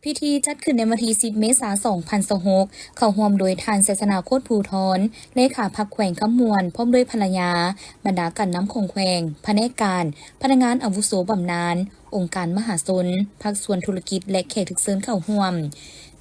ພິທີຈັດຂຶ້ນໃນວັນທີສິບ ເມສາ ສອງພັນຊາວຫົກ ເຂົ້າຮ່ວມໂດຍທ່ານ ໄຊຊະນາ ໂຄດພູທອນ ເລຂາພັກແຂວງຄຳມ່ວນ ພ້ອມດ້ວຍພັນລະຍາ, ບັນດາການນຳຂອງແຂວງ, ພະແນກການ, ພະນັກງານອາວຸໂສບຳນານ, ອົງການມະຫາຊົນ, ພາກສ່ວນທຸລະກິດ ແລະ ແຂກຖືກເຊີນເຂົ້າຮ່ວມ.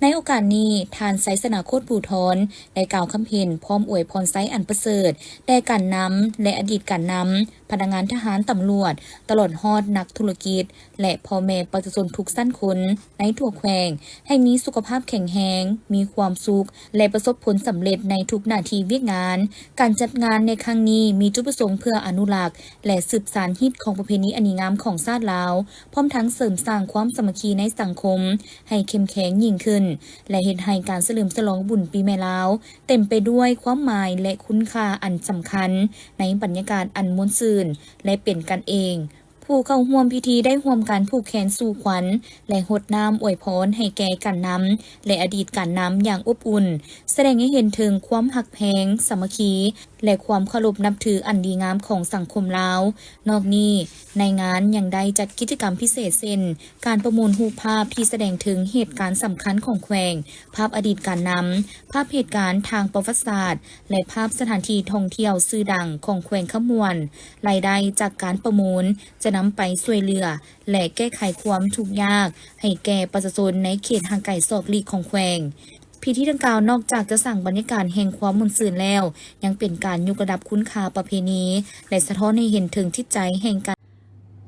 ໃນໂອກາດນີ້, ທ່ານ ໄຊຊະນາ ໂຄດພູທອນ ໄດ້ກ່າວຄຳເຫັນ ພ້ອມອວຍພອນໄຊອັນປະເສີດ ແດ່ການນຳ ແລະ ອະດີດການນຳ, ພະນັກງານທະຫານ, ຕຳຫຼວດ, ຕະຫຼອດຮອດນັກທຸລະກິດ ແລະ ພໍ່ແມ່ປະຊາຊົນທຸກຊັ້ນຄົນໃນທົ່ວແຂວງ ໃຫ້ມີສຸຂະພາບແຂງແຮງ, ມີຄວາມສຸກ ແລະ ປະສົບຜົນສຳເລັດໃນທຸກໜ້າທີ່ວຽກງານ. ການຈັດງານໃນຄັ້ງນີ້ມີຈຸດປະສົງເພື່ອອະນຸລັກ ແລະ ສືບສານຮີດຄອງປະເພນີອັນດີງາມຂອງຊາດລາວ, ພ້ອມທັງເສີມສ້າງຄວາມສາມັກຄີໃນສັງຄົມໃຫ້ເຂັ້ມແຂງຍິ່ງຂຶ້ນ ແລະ ເຮັດໃຫ້ການສະເຫຼີມສະຫຼອງບຸນປີໃໝ່ລາວເຕັມໄປດ້ວຍຄວາມໝາຍ ແລະ ຄຸນຄ່າອັນສຳຄັນ ໃນບັນຍາກາດອັນມ່ວນຊື່ນ ແລະ ເປັນກັນເອງ. ຜູ້ເຂົ້າຮ່ວມພິທີໄດ້ຮ່ວມກັນຜູກແຂນສູ່ຂວັນ ແລະ ຫົດນ້ຳອວຍພອນໃຫ້ແກ່ການນຳ ແລະ ອະດີດການນຳຢ່າງອົບອຸ່ນ, ສະແດງໃຫ້ເຫັນເຖິງຄວາມຮັກແພງ, ສາມັກຄີ ແລະ ຄວາມເຄົາລົບນັບຖືອັນດີງາມຂອງສັງຄົມລາວ. ນອກນີ້, ໃນງານຍັງໄດ້ຈັດກິດຈະກຳພິເສດເຊັ່ນ ການປະມູນຮູບພາບທີ່ສະແດງເຖິງເຫດການສຳຄັນຂອງແຂວງ, ພາບອະດີດການນຳ, ພາບເຫດການທາງປະຫວັດສາດ ແລະ ພາບສະຖານທີ່ທ່ອງທ່ຽວຊື່ດັງຂອງແຂວງຄຳມ່ວນ. ລາຍໄດ້ຈາກການປະມູນຈະນຳໄປຊ່ວຍເຫຼືອ ແລະ ແກ້ໄຂຄວາມທຸກຍາກໃຫ້ແກ່ປະຊາຊົນໃນເຂດຫ່າງໄກສອກຫຼີກຂອງແຂວງ. ພິທີດັ່ງກ່າວນອກຈາກຈະສ້າງບັນຍາກາດແຫ່ງຄວາມມ່ວນຊື່ນແລ້ວ, ຍັງເປັນການຍົກລະດັບຄຸນຄ່າປະເພນີ ແລະ ສະທ້ອນໃຫ້ເຫັນເຖິງຈິດໃຈແຫ່ງການ.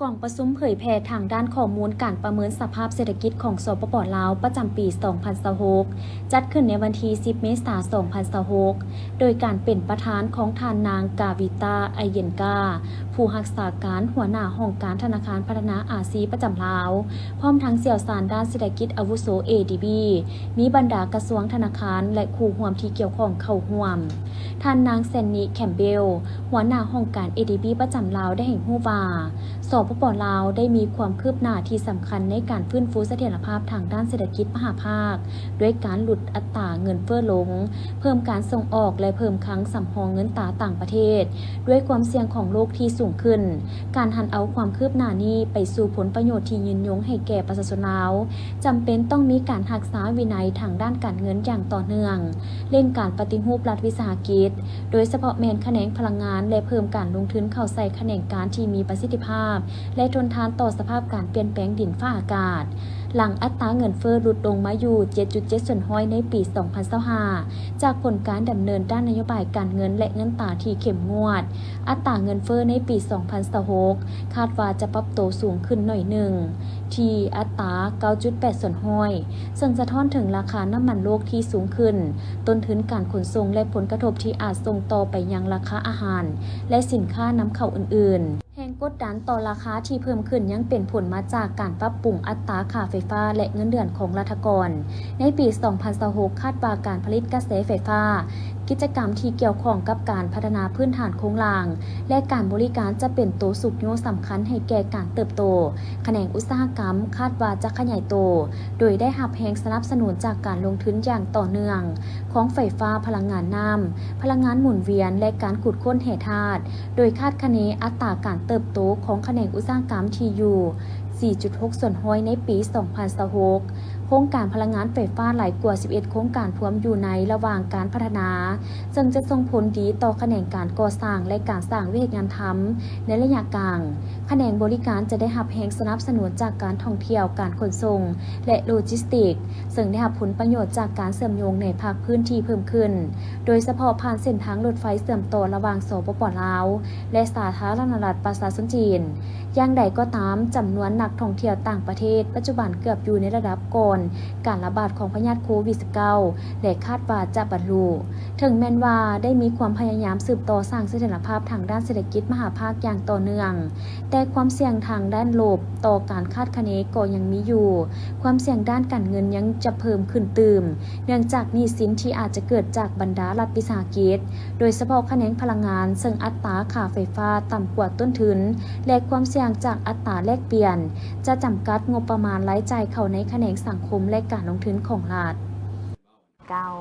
ກອງປະຊຸມເຜີຍແຜ່ທາງດ້ານຂໍ້ມູນການປະເມີນສະພາບເສດຖະກິດຂອງ ສປປ ລາວ ປະຈຳປີ ສອງພັນຊາວຫົກ ຈັດຂຶ້ນໃນວັນທີສິບ ເມສາ ສອງພັນຊາວຫົກ ໂດຍການເປັນປະທານຂອງທ່ານນາງ ກາວິຕາ ໄອເຢັນກາ ຜູ້ຮັກສາການຫົວໜ້າຫ້ອງການທະນາຄານພັດທະນາອາຊີປະຈຳລາວ, ພ້ອມທັງຊ່ຽວຊານດ້ານເສດຖະກິດອາວຸໂສ ເອດີບີ, ມີບັນດາກະຊວງ, ທະນາຄານ ແລະ ຄູ່ຮ່ວມທີ່ກ່ຽວຂ້ອງເຂົ້າຮ່ວມ. ທ່ານນາງ ແຊນນີ ແຄມເບວ, ຫົວໜ້າຫ້ອງການ ເອດີບີ ປະຈຳລາວ ໄດ້ໃຫ້ຮູ້ວ່າ ສປປ ລາວ ໄດ້ມີຄວາມຄືບໜ້າທີ່ສຳຄັນໃນການຟື້ນຟູສະຖຽນລະພາບທາງດ້ານເສດຖະກິດມະຫາພາກ ດ້ວຍການຫຼຸດອັດຕາເງິນເຟີ້ລົງ, ເພີ່ມການສົ່ງອອກ ແລະ ເພີ່ມຄັງສຳຮອງເງິນຕາຕ່າງປະເທດ ດ້ວຍຄວາມສ່ຽງຂອງໂລກທີ່ສູງຂຶ້ນ. ການຫັນເອົາຄວາມຄືບໜ້ານີ້ໄປສູ່ຜົນປະໂຫຍດທີ່ຍືນຍົງໃຫ້ແກ່ປະຊາຊົນລາວ, ຈຳເປັນຕ້ອງມີການຮັກສາວິໄນທາງດ້ານການເງິນຢ່າງຕໍ່ເນື່ອງ, ເລັ່ງການປະຕິຮູບລັດວິສາຫະກິດ, ໂດຍສະເພາະແມ່ນຂະແໜງພະລັງງານ ແລະ ເພີ່ມການລົງທຶນເຂົ້າໃສ່ຂະແໜງການທີ່ມີປະສິດທິພາບ ແລະ ທົນທານຕໍ່ສະພາບການປ່ຽນແປງດິນຟ້າອາກາດ. ຫຼັງອັດຕາເງິນເຟີ້ຫຼຸດລົງມາຢູ່ ເຈັດຈຸດເຈັດສ່ວນຮ້ອຍ ໃນປີ ສອງພັນຊາວຫ້າ ຈາກຜົນການດຳເນີນດ້ານນະໂຍບາຍການເງິນ ແລະ ເງິນຕາທີ່ເຂັ້ມງວດ, ອັດຕາເງິນເຟີ້ໃນປີ ສອງພັນຊາວຫົກ ຄາດວ່າຈະປັບໂຕສູງຂຶ້ນໜ້ອຍໜຶ່ງ ທີ່ອັດຕາ ເກົ້າຈຸດແປດສ່ວນຮ້ອຍ ເຊິ່ງສະທ້ອນເຖິງລາຄານ້ຳມັນໂລກທີ່ສູງຂຶ້ນ, ຕົ້ນທຶນການຂົນສົ່ງ ແລະ ຜົນກະທົບທີ່ອາດສົ່ງຕໍ່ໄປຍັງລາຄາອາຫານ ແລະ ສິນຄ້ານຳເຂົ້າອື່ນໆ. ແຮງກົດດັນຕໍ່ລາຄາທີ່ເພີ່ມຂຶ້ນຍັງເປັນຜົນມາຈາກການປັບປຸງອັດຕາຄ່າໄຟຟ້າ ແລະ ເງິນເດືອນຂອງລັດຖະກອນ. ໃນປີ ສອງພັນຊາວຫົກ ຄາດວ່າການຜະລິດກະແສໄຟຟ້າ, ກິດຈະກຳທີ່ກ່ຽວຂ້ອງກັບການພັດທະນາພື້ນຖານໂຄງລ່າງ ແລະ ການບໍລິການຈະເປັນໂຕຊຸກຍູ້ສຳຄັນໃຫ້ແກ່ການເຕີບໂຕ. ຂະແໜງອຸດສາຫະກຳຄາດວ່າຈະຂະຫຍາຍໂຕ, ໂດຍໄດ້ຮັບແຮງສະໜັບສະໜູນຈາກການລົງທຶນຢ່າງຕໍ່ເນື່ອງຂອງໄຟຟ້າ, ພະລັງງານນ້ຳ, ພະລັງງານໝູນວຽນ ແລະ ການຂຸດຄົ້ນແຮ່ທາດ, ໂດຍຄາດຄະເນອັດຕາການເຕີບໂຕຂອງຂະແໜງອຸດສາຫະກຳທີ່ຢູ່ ສີ່ຈຸດຫົກສ່ວນຮ້ອຍ ໃນປີ ສອງພັນຊາວຫົກ. ໂຄງການພະລັງງານໄຟຟ້າຫຼາຍກວ່າ ສິບເອັດ ໂຄງການພວມຢູ່ໃນລະຫວ່າງການພັດທະນາ, ເຊິ່ງຈະສົ່ງຜົນດີຕໍ່ຂະແໜງການກໍ່ສ້າງ ແລະ ການສ້າງວຽກງານທຳໃນໄລຍະກາງ. ຂະແໜງບໍລິການຈະໄດ້ຮັບແຮງສະໜັບສະໜູນຈາກການທ່ອງທ່ຽວ, ການຂົນສົ່ງ ແລະ ໂລຈິສຕິກ, ເຊິ່ງໄດ້ຮັບຜົນປະໂຫຍດຈາກການເຊື່ອມໂຍງໃນພາກພື້ນທີ່ເພີ່ມຂຶ້ນ, ໂດຍສະເພາະຜ່ານເສັ້ນທາງລົດໄຟເຊື່ອມຕໍ່ລະຫວ່າງ ສປປ ລາວ ແລະ ສາທາລະນະລັດປະຊາຊົນຈີນ. ຢ່າງໃດກໍຕາມ, ຈຳນວນນັກທ່ອງທ່ຽວຕ່າງປະເທດປັດຈຸບັນເກືອບຢູ່ໃນລະດັບກ່ອນການລະບາດຂອງພະຍາດໂຄວິດ ສິບເກົ້າ ແລະ ຄາດວ່າຈະບັນລຸ. ເຖິງແມ່ນວ່າໄດ້ມີຄວາມພະຍາຍາມສືບຕໍ່ສ້າງສະຖຽນລະພາບທາງດ້ານເສດຖະກິດມະຫາພາກຢ່າງຕໍ່ເນື່ອງ, ແຕ່ຄວາມສ່ຽງທາງດ້ານລົບຕໍ່ການຄາດຄະເນກໍຍັງມີຢູ່. ຄວາມສ່ຽງດ້ານການເງິນຍັງຈະເພີ່ມຂຶ້ນຕື່ມ, ເນື່ອງຈາກໜີ້ສິນທີ່ອາດຈະເກີດຈາກບັນດາລັດວິສາຫະກິດ, ໂດຍສະເພາະຂະແໜງພະລັງງານ, ເຊິ່ງອັດຕາຄ່າໄຟຟ້າຕ່ຳກວ່າຕົ້ນທຶນ ແລະ ຄວາມສ່ຽງຈາກອັດຕາແລກປ່ຽນ ຈະຈຳກັດງົບປະມານລາຍຈ່າຍເຂົ້າໃນຂະແໜງສັງຄົມ ແລະ ການລົງທຶນຂອງລັດ. ເກົ້າ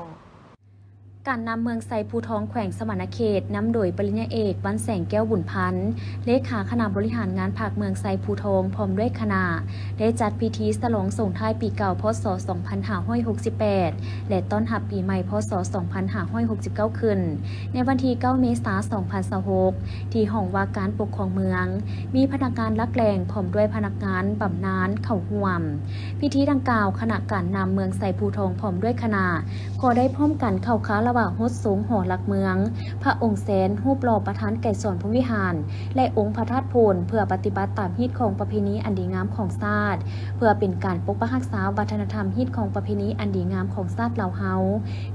ການນຳເມືອງໄຊພູທອງ ແຂວງສະຫວັນນະເຂດ ນຳໂດຍປະລິນຍາເອກ ວັນແສງ ແກ້ວບຸນພັນ ເລຂາຄະນະບໍລິຫານງານພັກເມືອງໄຊພູທອງ ພ້ອມດ້ວຍຄະນະ ໄດ້ຈັດພິທີສະຫຼອງສົ່ງທ້າຍປີເກົ່າ ພ.ສ. ສອງພັນຫ້າຮ້ອຍຫົກສິບແປດ ແລະ ຕ້ອນຮັບປີໃໝ່ ພ.ສ. ສອງພັນຫ້າຮ້ອຍຫົກສິບເກົ້າ ຂຶ້ນ ໃນວັນທີເກົ້າ ເມສາ ສອງພັນຊາວຫົກ ທີ່ຫ້ອງວ່າການປົກຄອງເມືອງ, ມີພະນັກງານຫຼັກແຫຼ່ງ ພ້ອມດ້ວຍພະນັກງານບຳນານເຂົ້າຮ່ວມ. ພິທີດັ່ງກ່າວ, ຄະນະການນຳເມືອງໄຊພູທອງ ພ້ອມດ້ວຍຄະນະ ກໍໄດ້ພ້ອມກັນເຂົ້າຄາລະວະຫົດສົງຫໍຫຼັກເມືອງ, ພະອົງແຊນ, ຮູບຫຼໍ່ປະທານໄກສອນພົມວິຫານ ແລະ ອົງພະທາດໂພນ ເພື່ອປະຕິບັດຕາມຮີດຄອງປະເພນີອັນດີງາມຂອງຊາດ, ເພື່ອເປັນການປົກປັກຮັກສາວັດທະນະທຳຮີດຄອງປະເພນີອັນດີງາມຂອງຊາດລາວເຮົາ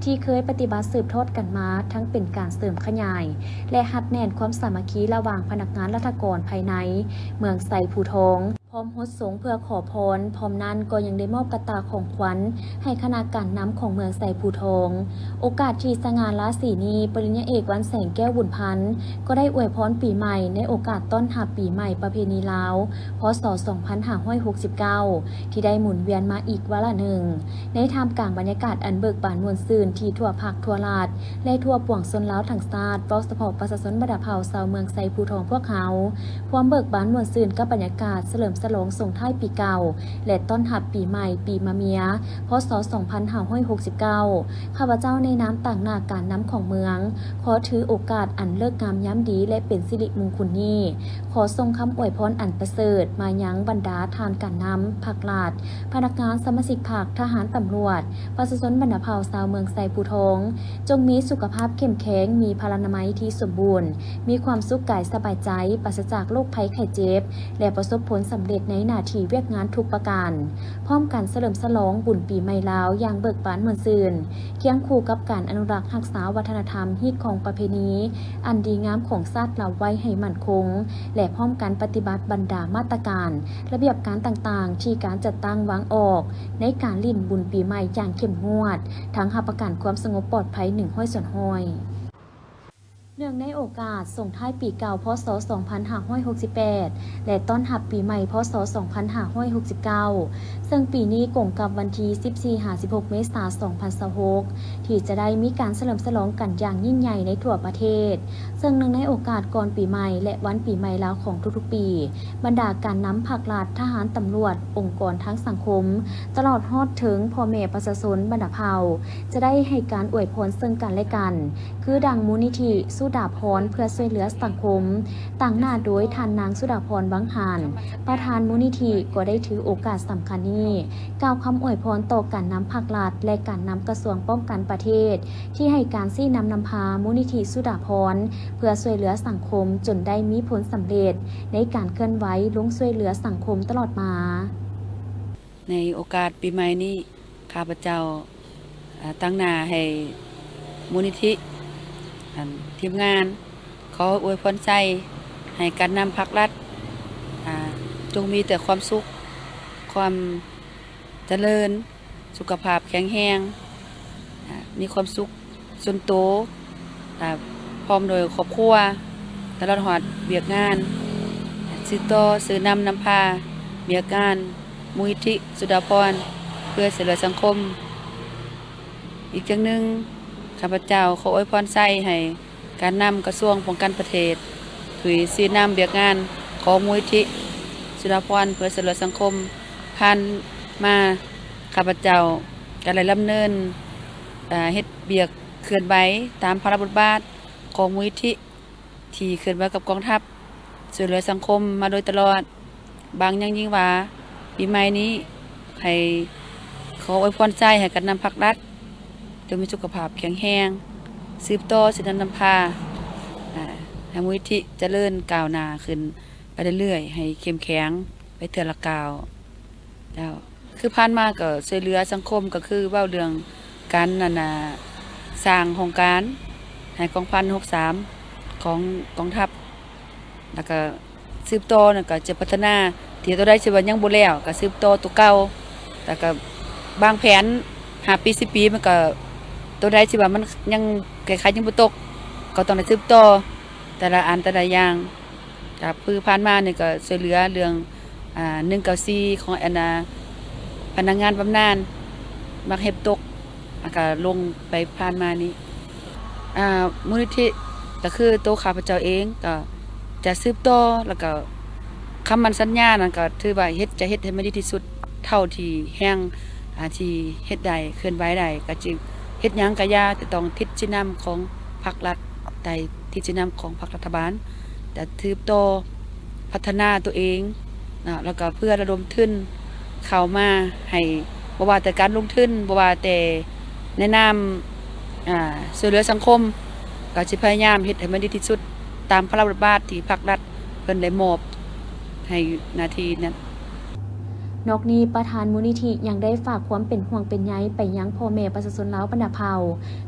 ທີ່ເຄີຍປະຕິບັດສືບທອດກັນມາ, ທັງເປັນການເສີມຂະຫຍາຍ ແລະ ຮັດແໜ້ນຄວາມສາມັກຄີລະຫວ່າງພະນັກງານລັດຖະກອນພາຍໃນເມືອງໄຊພູທອງ ພ້ອມຫົດສົງເພື່ອຂໍພອນ. ພ້ອມນັ້ນກໍຍັງໄດ້ມອບກະຕ່າຂອງຂວັນໃຫ້ຄະນະການນຳຂອງເມືອງໄຊພູທອງ. ໂອກາດທີ່ສະຫງ່າລາສີນີ້, ປະລິນຍາເອກ ວັນແສງ ແກ້ວບຸນພັນ ກໍໄດ້ອວຍພອນປີໃໝ່ໃນໂອກາດຕ້ອນຮັບປີໃໝ່ປະເພນີລາວ ພ.ສ. ສອງພັນຫ້າຮ້ອຍຫົກສິບເກົ້າ ທີ່ໄດ້ໝູນວຽນມາອີກວາລະໜຶ່ງ ໃນທ່າມກາງບັນຍາກາດອັນເບີກບານມ່ວນຊື່ນທີ່ທົ່ວພັກທົ່ວລັດ ແລະ ທົ່ວປວງຊົນລາວທັງຊາດ, ເວົ້າສະເພາະປະຊາຊົນບັນດາເຜົ່າຊາວເມືອງໄຊພູທອງພວກເຮົາ ພວມເບີກບານມ່ວນຊື່ນກັບບັນຍາກາດສະເຫຼີມສະຫຼອງສົ່ງທ້າຍປີເກົ່າ ແລະ ຕ້ອນຮັບປີໃໝ່ປີມະເມຍ ພ.ສ. ສອງພັນຫ້າຮ້ອຍຫົກສິບເກົ້າ. ຂ້າພະເຈົ້າໃນນາມຕາງໜ້າການນຳຂອງເມືອງ ຂໍຖືໂອກາດອັນເລີກງາມຍາມດີ ແລະ ເປັນສິລິມຸງຄຸນນີ້ ຂໍສົ່ງຄຳອວຍພອນອັນປະເສີດມາຍັງບັນດາທ່ານການນຳພັກລັດ, ພະນັກງານ, ສະມາຊິກພັກ, ທະຫານ, ຕຳຫຼວດ, ປະຊາຊົນບັນດາເຜົ່າຊາວເມືອງໄຊພູທອງ ຈົ່ງມີສຸຂະພາບເຂັ້ມແຂງ, ມີພະລານາໄມທີ່ສົມບູນ, ມີຄວາມສຸກກາຍສະບາຍໃຈ, ປາສະຈາກໂລກໄພໄຂ້ເຈັບ ແລະ ປະສົບຜົນສຳເລັດໃນໜ້າທີ່ວຽກງານທຸກປະການ. ພ້ອມກັນສະເຫຼີມສະຫຼອງບຸນປີໃໝ່ລາວຢ່າງເບີກບານມ່ວນຊື່ນ, ຄຽງຄູ່ກັບການອະນຸລັກຮັກສາວັດທະນະທຳ, ຮີດຄອງປະເພນີອັນດີງາມຂອງຊາດລາວໄວ້ໃຫ້ໝັ້ນຄົງ ແລະ ພ້ອມກັນປະຕິບັດບັນດາມາດຕະການ, ລະບຽບການຕ່າງໆ ທີ່ການຈັດຕັ້ງວາງອອກໃນການຫຼິ້ນບຸນປີໃໝ່ຢ່າງເຂັ້ມງວດ, ທັງຮັບປະກັນຄວາມສະຫງົບປອດໄພໜຶ່ງຮ້ອຍສ່ວນຮ້ອຍ. ເນື່ອງໃນໂອກາດສົ່ງທ້າຍປີເກົ່າ ພ.ສ. ສອງພັນຫ້າຮ້ອຍຫົກສິບແປດ ແລະ ຕ້ອນຮັບປີໃໝ່ ພ.ສ. ສອງພັນຫ້າຮ້ອຍຫົກສິບເກົ້າ ເຊິ່ງປີນີ້ກົງກັບວັນທີສິບສີ່ຫາສິບຫົກ ເມສາ ສອງພັນຊາວຫົກ ທີ່ຈະໄດ້ມີການສະເຫຼີມສະຫຼອງກັນຢ່າງຍິ່ງໃຫຍ່ໃນທົ່ວປະເທດ. ເຊິ່ງເນື່ອງໃນໂອກາດກ່ອນປີໃໝ່ ແລະ ວັນປີໃໝ່ລາວຂອງທຸກໆປີ, ບັນດາການນຳພັກລັດ, ທະຫານ, ຕຳຫຼວດ, ອົງກອນທາງສັງຄົມ, ຕະຫຼອດຮອດເຖິງພໍ່ແມ່ປະຊາຊົນບັນດາເຜົ່າ ຈະໄດ້ໃຫ້ການອວຍພອນເຊິ່ງກັນແລະກັນ, ຄືດັ່ງມູນນິທິສຸດາພອນເພື່ອຊ່ວຍເຫຼືອສັງຄົມ ຕາງໜ້າໂດຍທ່ານນາງສຸດາພອນ ວັງຫານ ປະທານມູນນິທິ ກໍໄດ້ຖືໂອກາດສຳຄັນນີ້ ກ່າວຄຳອວຍພອນຕໍ່ການນຳພັກລັດ ແລະ ການນຳກະຊວງປ້ອງກັນປະເທດ ທີ່ໃຫ້ການຊີ້ນຳນຳພາມູນນິທິສຸດາພອນ ເພື່ອຊ່ວຍເຫຼືອສັງຄົມ ຈົນໄດ້ມີຜົນສຳເລັດໃນການເຄື່ອນໄຫວລົງຊ່ວຍເຫຼືອສັງຄົມຕະຫຼອດມາ. ໃນໂອກາດປີໃໝ່ນີ້ ຂ້າພະເຈົ້າ ອາ ຕາງໜ້າໃຫ້ມູນນິທິ ອັນ ທີມງານ ຂໍອວຍພອນໄຊໃຫ້ການນຳພັກລັດ ອາ ຈົ່ງມີແຕ່ຄວາມສຸກ, ຄວາມຈະເລີນ, ສຸຂະພາບແຂງແຮງ, ອາ ມີຄວາມສຸກສ່ວນໂຕ ອາ ພ້ອມໂດຍຄອບຄົວ ຕະຫຼອດຮອດວຽກງານ ສືບຕໍ່ ຊີ້ນຳນຳພາວຽກງານ ມູນນິທິສຸດາພອນ ເພື່ອຊ່ວຍເຫຼືອສັງຄົມ. ອີກຢ່າງໜຶ່ງ ຂ້າພະເຈົ້າຂໍອວຍພອນໄຊໃຫ້ການນຳກະຊວງປ້ອງກັນປະເທດ ທີ່ຊີ້ນຳວຽກງານຂອງມູນນິທິສຸດາພອນ ເພື່ອຊ່ວຍເຫຼືອສັງຄົມ. ຜ່ານມາ ຂ້າພະເຈົ້າກໍໄດ້ດຳເນີນ ເຮັດວຽກເຄື່ອນໄຫວຕາມພາລະບົດບາດຂອງມູນນິທິ ທີ່ເຄື່ອນໄຫວກັບກອງທັບ ຊ່ວຍເຫຼືອສັງຄົມມາໂດຍຕະຫຼອດ. ບາງຢ່າງຍິ່ງວ່າ ປີໃໝ່ນີ້ ໃຫ້ ຂໍອວຍພອນໄຊໃຫ້ການນຳພັກລັດ ຈົ່ງມີສຸຂະພາບແຂງແຮງ, ສືບຕໍ່ຊີ້ນຳນຳພາ ອາ ໃຫ້ມູນນິທິຈະເລີນກ້າວໜ້າຂຶ້ນໄປເລື້ອຍໆ, ໃຫ້ເຂັ້ມແຂງໄປເທື່ອລະກ້າວ. ເຈົ້າ ຄືຜ່ານມາກໍຊ່ວຍເຫຼືອສັງຄົມ ກໍຄືເວົ້າເລື່ອງການ ອັນນ່າ ສ້າງຫ້ອງການໃຫ້ກອງພັນຫົກສາມຂອງກອງທັບ ແລ້ວກໍສືບຕໍ່ນັ້ນກໍຈະພັດທະນາ ທີ່ຕົວໃດທີ່ວ່າຍັງບໍ່ແລ້ວກໍສືບຕໍ່ຕົວເກົ່າ ແລ້ວກໍວາງແຜນຫ້າປີ ສິບປີ ມັນກໍ ຕົວໃດທີ່ວ່າມັນຍັງແກ້ໄຂຍັງບໍ່ຕົກ ກໍຕ້ອງໄດ້ສືບຕໍ່ແຕ່ລະອັນແຕ່ລະຢ່າງ. ກໍຄືຜ່ານມານີ້ກໍຊ່ວຍເຫຼືອເລື່ອງ ອາ ໜຶ່ງເກົ້າສີ່ ຂອງອັນນ່າ ພະນັກງານບຳນານ ໝາກເຫັບຕົກ ແລ້ວກໍລົງໄປຜ່ານມານີ້ ອ່າ ມູນນິທິກໍຄືໂຕຂ້າພະເຈົ້າເອງກໍຈະສືບຕໍ່ ແລ້ວກໍຄຳໝັ້ນສັນຍານັ້ນກໍຖືວ່າເຮັດ ຈະເຮັດໃຫ້ມັນດີທີ່ສຸດເທົ່າທີ່ແຮງ ອ່າ ທີ່ເຮັດໄດ້ ເຄື່ອນໄຫວໄດ້ ກໍຈຶ່ງເຮັດຫຍັງກໍຢ່າ ຈະຕ້ອງຕິດຊີ້ນຳຂອງພັກລັດ ໃຕ້ທິດຊີ້ນຳຂອງພັກລັດຖະບານ ຈະສືບຕໍ່ພັດທະນາຕົວເອງເນາະ ແລ້ວກໍເພື່ອລະດົມທຶນເຂົ້າມາໃຫ້ ບໍ່ວ່າແຕ່ການລົງທຶນ ບໍ່ວ່າແຕ່ໃນນາມ ອ່າ ຊ່ວຍເຫຼືອສັງຄົມ ກໍຈະພະຍາຍາມເຮັດໃຫ້ມັນດີທີ່ສຸດ ຕາມພາລະບົດບາດທີ່ພັກລັດເພິ່ນໄດ້ມອບໃຫ້ໜ້າທີ່ນັ້ນ. ນອກນີ້ ປະທານມູນນິທິຍັງໄດ້ຝາກຄວາມເປັນຫ່ວງເປັນໃຍໄປຍັງພໍ່ແມ່ປະຊາຊົນລາວບັນດາເຜົ່າ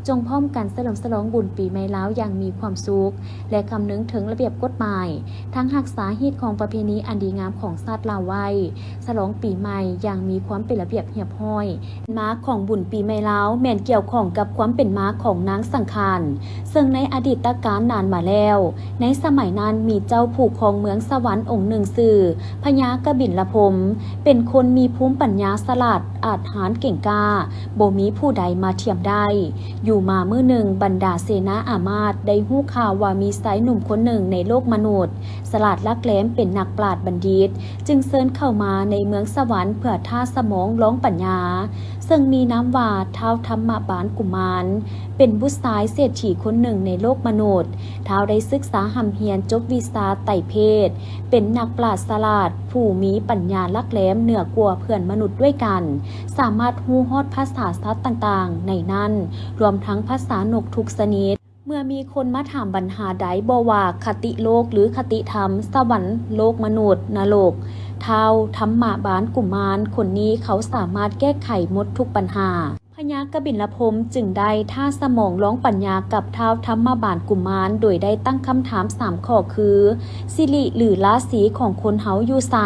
ຈົ່ງພ້ອມກັນສະເຫຼີມສະຫຼອງບຸນປີໃໝ່ລາວຢ່າງມີຄວາມສຸກ ແລະ ຄຳນຶງເຖິງລະບຽບກົດໝາຍ, ທັງຮັກສາຮີດຄອງປະເພນີອັນດີງາມຂອງຊາດລາວໄວ້, ສະຫຼອງປີໃໝ່ຢ່າງມີຄວາມເປັນລະບຽບຮຽບຮ້ອຍ. ມາຂອງບຸນປີໃໝ່ລາວແມ່ນກ່ຽວຂ້ອງກັບຄວາມເປັນມາຂອງນາງສັງຂານ, ເຊິ່ງໃນອະດີດຕະການນານມາແລ້ວ, ໃນສະໄໝນັ້ນມີເຈົ້າຜູ້ຄອງເມືອງສະຫວັນອົງໜຶ່ງຊື່ ພະຍາກະບິນລະພົມ ເປັນຄົນມີພູມປັນຍາສະຫຼາດ ອາດຫານເກັ່ງກ້າ, ບໍ່ມີຜູ້ໃດມາທຽມໄດ້. ຢູ່ມາມື້ໜຶ່ງ, ບັນດາເສນາອາມາດໄດ້ຮູ້ຂ່າວວ່າມີຊາຍໜຸ່ມຄົນໜຶ່ງໃນໂລກມະນຸດ ສະຫຼາດຫຼັກແຫຼມ ເປັນນັກປາດບັນດິດ, ຈຶ່ງເຊີນເຂົ້າມາໃນເມືອງສະຫວັນເພື່ອທ້າສະໝອງລອງປັນຍາ, ເຊິ່ງມີນາມວ່າທ້າວທຳມະບານກຸມານ, ເປັນບຸດຊາຍເສດຖີຄົນໜຶ່ງໃນໂລກມະນຸດ. ທ້າວໄດ້ສຶກສາຮ່ຳຮຽນຈົບວິຊາໄຕເພດ, ເປັນນັກປາດສະຫຼາດ ຜູ້ມີປັນຍາຫຼັກແຫຼມເໜືອກວ່າເພື່ອນມະນຸດດ້ວຍກັນ, ສາມາດຮູ້ຮອດພາສາສັດຕ່າງໆໃນນັ້ນ, ລວມທັງພາສານົກທຸກຊະນິດ. ເມື່ອມີຄົນມາຖາມບັນຫາໃດ, ບໍ່ວ່າຄະຕິໂລກ ຫຼື ຄະຕິທຳ, ສະຫວັນ, ໂລກມະນຸດ, ນະລົກ, ທ້າວທຳມະບານກຸມານຄົນນີ້ເຂົາສາມາດແກ້ໄຂໝົດທຸກບັນຫາ. ພະຍາກະບິນລະພົມຈຶ່ງໄດ້ທ້າສະໝອງລອງປັນຍາກັບທ້າວທຳມະບານກຸມານ ໂດຍໄດ້ຕັ້ງຄຳຖາມສາມຂໍ້ຄື ສິລິ ຫຼື ລາສີຂອງຄົນເຮົາຢູ່ໃສ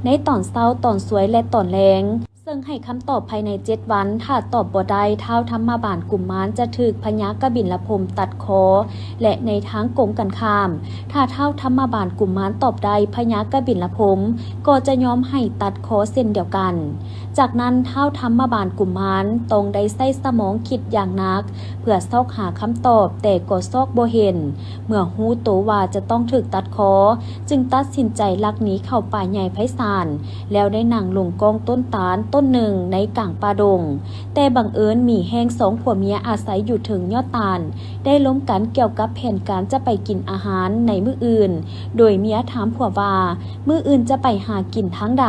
ໃນຕອນເຊົ້າ, ຕອນສວຍ ແລະ ຕອນແລງ? ເຊິ່ງໃຫ້ຄຳຕອບພາຍໃນເຈັດວັນ, ຖ້າຕອບບໍ່ໄດ້, ທ້າວທຳມະບານກຸມານຈະຖືກພະຍາກະບິນລະພົມຕັດຄໍ ແລະ ໃນທາງກົງກັນຂ້າມ, ຖ້າທ້າວທຳມະບານກຸມານຕອບໄດ້, ພະຍາກະບິນລະພົມກໍຈະຍອມໃຫ້ຕັດຄໍເຊັ່ນດຽວກັນ. ຈາກນັ້ນ, ທ້າວທຳມະບານກຸມານຕ້ອງໄດ້ໃຊ້ສະໝອງຄິດຢ່າງໜັກ ເພື່ອຊອກຫາຄຳຕອບ, ແຕ່ກໍຊອກບໍ່ເຫັນ. ເມື່ອຮູ້ໂຕວ່າຈະຕ້ອງຖືກຕັດຄໍ, ຈຶ່ງຕັດສິນໃຈລັກໜີເຂົ້າປ່າໃຫຍ່ໄພສານ, ແລ້ວໄດ້ນັ່ງລົງກ້ອງຕົ້ນຕານຕົ້ນໜຶ່ງໃນກາງປ່າດົງ. ແຕ່ບັງເອີນມີແຮ່ງສອງຜົວເມຍອາໄສຢູ່ເທິງຍອດຕານ ໄດ້ລົມກັນກ່ຽວກັບແຜນການຈະໄປກິນອາຫານໃນມື້ອື່ນ, ໂດຍເມຍຖາມຜົວວ່າ, ມື້ອື່ນຈະໄປຫາກິນທາງໃດ?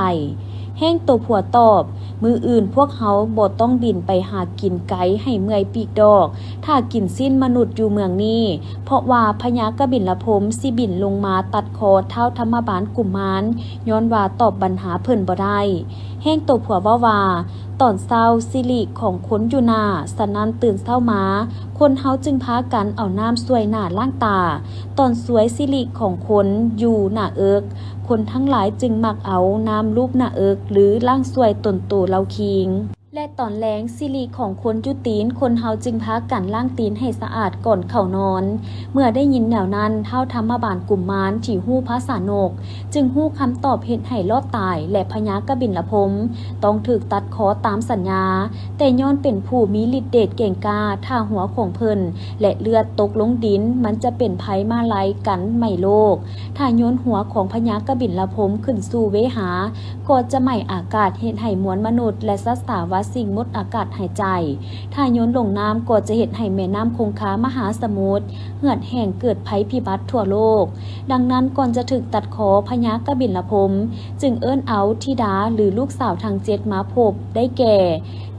ແຮ່ງໂຕຜົວຕອບ, ມື້ອື່ນພວກເຮົາບໍ່ຕ້ອງບິນໄປຫາກິນໄກໃຫ້ເມື່ອຍປີກດອກ, ຖ້າກິນຊີ້ນມະນຸດຢູ່ເມືອງນີ້, ເພາະວ່າພະຍາກະບິນລະພົມຊິບິນລົງມາຕັດຄໍທ້າວທຳມະບານກຸມານ, ຍ້ອນວ່າຕອບບັນຫາເພິ່ນບໍ່ໄດ້. ແຮ່ງໂຕຜົວເວົ້າວ່າ, ຕອນເຊົ້າສິລິຂອງຄົນຢູ່ໜ້າ, ສະນັ້ນຕື່ນເຊົ້າມາ, ຄົນເຮົາຈຶ່ງພາກັນເອົານ້ຳຊ່ວຍໜ້າລ້າງຕາ. ຕອນສວຍສິລິຂອງຄົນຢູ່ໜ້າເອິກ, ຄົນທັງຫຼາຍຈຶ່ງມັກເອົານ້ຳລູບໜ້າເອິກ ຫຼື ລ້າງຊ່ວຍຕົນໂຕເຫຼົ່າຄີງ. ແລະ ຕອນແລງສິລິຂອງຄົນຢູ່ຕີນ, ຄົນເຮົາຈຶ່ງພາກັນລ້າງຕີນໃຫ້ສະອາດກ່ອນເຂົ້ານອນ. ເມື່ອໄດ້ຍິນແນວນັ້ນ, ທ້າວທຳມະບານກຸມານທີ່ຮູ້ພາສານົກ ຈຶ່ງຮູ້ຄຳຕອບເຮັດໃຫ້ລອດຕາຍ ແລະ ພະຍາກະບິນລະພົມຕ້ອງຖືກຕັດຄໍຕາມສັນຍາ. ແຕ່ຍ້ອນເປັນຜູ້ມີລິດເດດເກັ່ງກ້າ, ຖ້າຫົວຂອງເພິ່ນ ແລະ ເລືອດຕົກລົງດິນ, ມັນຈະເປັນໄພມາໄລກັນໄໝ້ໂລກ. ຖ້າໂຍນຫົວຂອງພະຍາກະບິນລະພົມຂຶ້ນສູ່ເວຫາ, ກໍຈະໄໝ້ອາກາດເຮັດໃຫ້ມວນມະນຸດ ແລະ ສັດສາວາສິ່ງໝົດອາກາດຫາຍໃຈ. ຖ້າໂຍນລົງນ້ຳກໍຈະເຮັດໃຫ້ແມ່ນ້ຳຄົງຄາມະຫາສະໝຸດເຫືອດແຫ້ງ, ເກີດໄພພິບັດທົ່ວໂລກ. ດັ່ງນັ້ນ, ກ່ອນຈະຖືກຕັດຄໍ, ພະຍາກະບິນລະພົມຈຶ່ງເອີ້ນເອົາທິດາ ຫຼື ລູກສາວທັງເຈັດມາພົບ, ໄດ້ແກ່